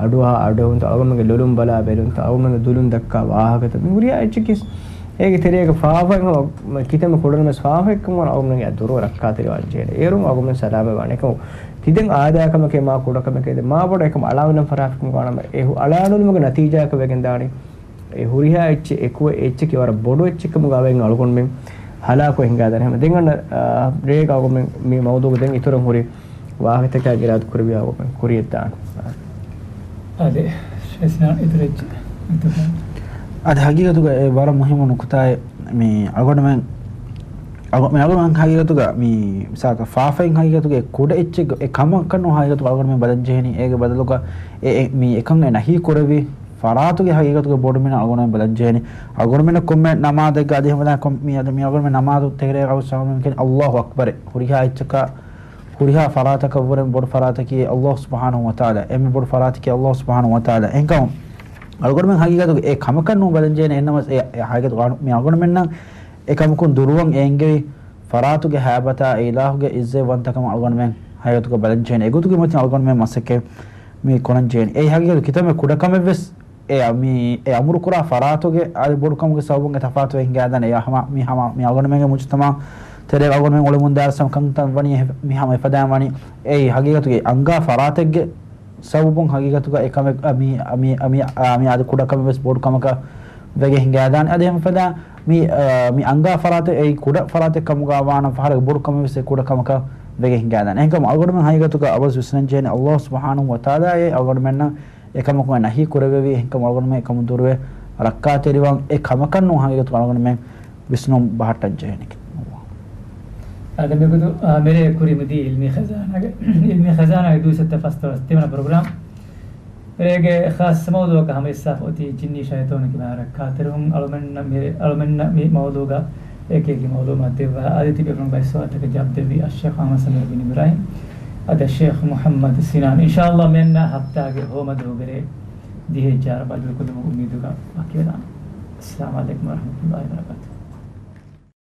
އަޑުއަހާ އަޑުއެހުންތައް، އަޅުގަނޑުމެންގެ ލޮލުން ބަލާ ބެލުންތައް، އަޅުގަނޑުމެންގެ ދުލުން ދައްކާ ވާހަކަތައް މި ހުރިހާ އެއްޗަކީ ވެސް އޭގެ ތެރޭގަ ފާފައިން ހަމަ ކިތަންމެ ކުޑަނަމަވެސް ފާފައެއްކަމުގަ އަޅުގަނޑުމެންގެ އަތު ދުރުވެ ރައްކާތެރިވާން ޖެހޭނެ. އޭރުން އަޅުގަނޑުމެން ސަލާމަތް ވާނެ. އެކަމު ތިދެން އާދާ ކަމެކޭ މާ ކުޑަ ކަމެކޭ ދެ މާ ބޮޑަށް އެކަމަށް އަޅާނުލަން ފަރާތަކުން ވާނަމަ އެ ހު-، އަޅާނުލުމުގެ ނަތީޖާއަކަށް ވެގެން ދާނީ. އެ ހުރިހާ އެއްޗެއް އެކު އެއްޗަކީ ވަރަށް ބޮޑު އެއްޗެއް ކަމުގަ ވެގެން އަޅުގަނޑުމެން ހަލާކުވެ ހިނގާދާނެ. ހަމަ ދެން އަންނަ، އާ، ރޭގަ އަޅުގަނޑުމެން މި މައުޟޫގަ ދެން އިތުރަށް ހުރި ވާހަކަތަކާ އިރާދަ ކުރެއްވިޔާ އަޅުގަނޑުމެން ކުރިޔަށް ދާނެ. އާދެ، ޝޭޚް ސިނާން އިތުރު އެއްޗެއް. އަދި ހަގީގަތުގަ އެ ވަރަށް މުހިއްމު ނުކުތާއެއް މި އަޅުގަނޑުމެން، އަޅު-، މި އަޅުގަނޑުމެން ހަގީގަތުގަ މި މިސާލަކަށް ފާފައިން ހަގީގަތުގަ އެ ކުޑަ އެއްޗެއް އެ ކަމަކަށް ނޫން ހަގީގަތުގަ އަޅުގަނޑުމެން ބަލަން ޖެހެނީ. އޭގެ ބަދަލުގަ އެ، އެ، މި އެކަން އެ ނަހީ ކުރެއްވި ފަރާތުގެ ހަގީގަތުގެ ބޮޑުމިނަށް އަޅުގަނޑުމެން ބަލަން ޖެހެނީ. އަޅުގަނޑުމެންނަށް ކޮންމެ ނަމާދެއްގަ އަދި ހަމަ ކޮން-، މި އަދި މި އަޅުގަނޑުމެން ނަމާދު ތެރޭގަ އަޅުގަނޑުމެން ކިޔަނީ އައްލާހު އަކްބަރޭ. ހުރިހާ އެއްޗަކާ ހުރިހާ ފަރާތަކަށްވުރެން ބޮޑު ފަރާތަކީ އައްލާހު ސުބްޙާނަހު ވަތަޢާލާ. އެންމެ ބޮޑު ފަރާތަކީ އައްލާހު ސުބްޙާނަހު ވަތަޢާލާ. އެހެންކަމުން އަޅުގަނޑުމެން ހަގީގަތުގަ އެ ކަމަކަށް ނޫން ބަލަން ޖެހޭނެ. އެހެންނަމަވެސް އެ، އެ ހަގީގަތުގަ އަޅު-، މި އަޅުގަނޑުމެންނަށް އެ ކަމަކުން ދުރުވަން އެނގެވި ފަރާތުގެ ހައިބަތާ އެ އިލާހުގެ އިއްޒަތްވަންތަކަމަށް އަޅުގަނޑުމެން ހަގީގަތުގަ ބަލަން ޖެހޭނެ. އެގޮތުގެ މަތިން އަޅުގަނޑުމެން މަސައްކަތް މި ކުރަން ޖެހޭނެ. އެ ހަގީގަތު ކިތަންމެ ކުޑަކަމެއްވެސް އެ މި، އެ އަމުރު ކުރާ ފަރާތުގެ އަދި ބޮޑުކަމުގެ ސަބަބުން އެ ތަފާތުވެ ހިނގާދާނެ. އެ ހަމަ، މި ހަމަ، މި އަޅުގަނޑުމެންގެ މުޖުތަމަޢު ތެރޭގަ އަޅުގަނޑުމެން އުޅެމުންދާ ކަންތައް ވަނީ އެ، މި ހަމަ އެފަދައިން ވަނީ. އެއީ ހަގީގަތުގެ އަންގާ ފަރާތެއްގެ ސަބަބުން ހަގީގަތުގަ އެ ކަމެއް، އަ، މި، އަ، މި، އަ، މި، އަ، މި އަދި ކުޑަކަމެއް ވެސް ބޮޑު ކަމަކަށް ވެގެން ހިނގާދާނެ. އަދި ހަމަ އެފަދަ މި، އަ، މި އަންގާ ފަރާތެއް އެއީ ކުޑަ ފަރާތެއް ކަމުގަ ވާނަމަ ފަހަރަކު ބޮޑު ކަމެއް ވެސް އެ ކުޑަ ކަމަކަށް ވެގެން ހިނގާދާނެ. އެހެންކަމުން އަޅުގަނޑުމެން ހަގީގަތުގަ އަބަދު ވިސްނަން ޖެހޭނެ އައްލާހު ސުބްޙާނަހު ވަތަޢާލާއޭ އަޅުގަނޑުމެންނަށް އެކަމަކުން ނަހީ ކުރެއްވެވީ. އެހެންކަމުން އަޅުގަނޑުމެން އެކަމުން ދުރުވެ ރައްކާތެރިވާން އެ ކަމަކަށް ނޫން ހަގީގަތުގަ އަޅުގަނޑުމެން ވިސްނުން ބަހައްޓަން ޖެހޭނެ. އާދެ، މިގޮތު، އާ، މިރޭ ކުރިމަތީ އިލްމީ ޚަޒާނާގެ، އިލްމީ ޚަޒާނާގެ ދުވަސް އެއް ފަސްދޮޅަސް ތިން ވަނަ ޕްރޮގްރާމް. މިރޭގެ ޚާއްޞަ މައުޟޫޢަކަށް ހަމަ އިސްސާފަ އޮތީ ޖިންނީ ޝައިޠާނަކީ މާ ރައްކާތެރިވުން. އަޅުމެންނަށް މިރޭ، އަޅުމެންނަށް މި މައުޟޫޢުގަ އެކި އެކި މައުލޫމާތު ދެއްވާ، އަދި ތިބޭފުޅުން ބައެއް ސުވާލުތަކަށް ޖަވާބު ދެއްވީ އައްޝޭޚް އަޙްމަދު ސަމީރު ބިން އިބްރާހީމް، އަދި އައްޝޭޚް މުޙައްމަދު ސިނާން. އިންޝާﷲ މިއަންނަ ހަފްތާގެ ހޯމަ ދުވަހު ބެރޭ ދިހައެއް ޖާރަ ބައްދަލުކޮށްލުމުގެ އުއްމީދުގަ ވަކިވެލާނަން. އައްސަލާމު ޢަލައިކުމް ވަރަޙްމަތުﷲ ވަބަރަކާތުހު.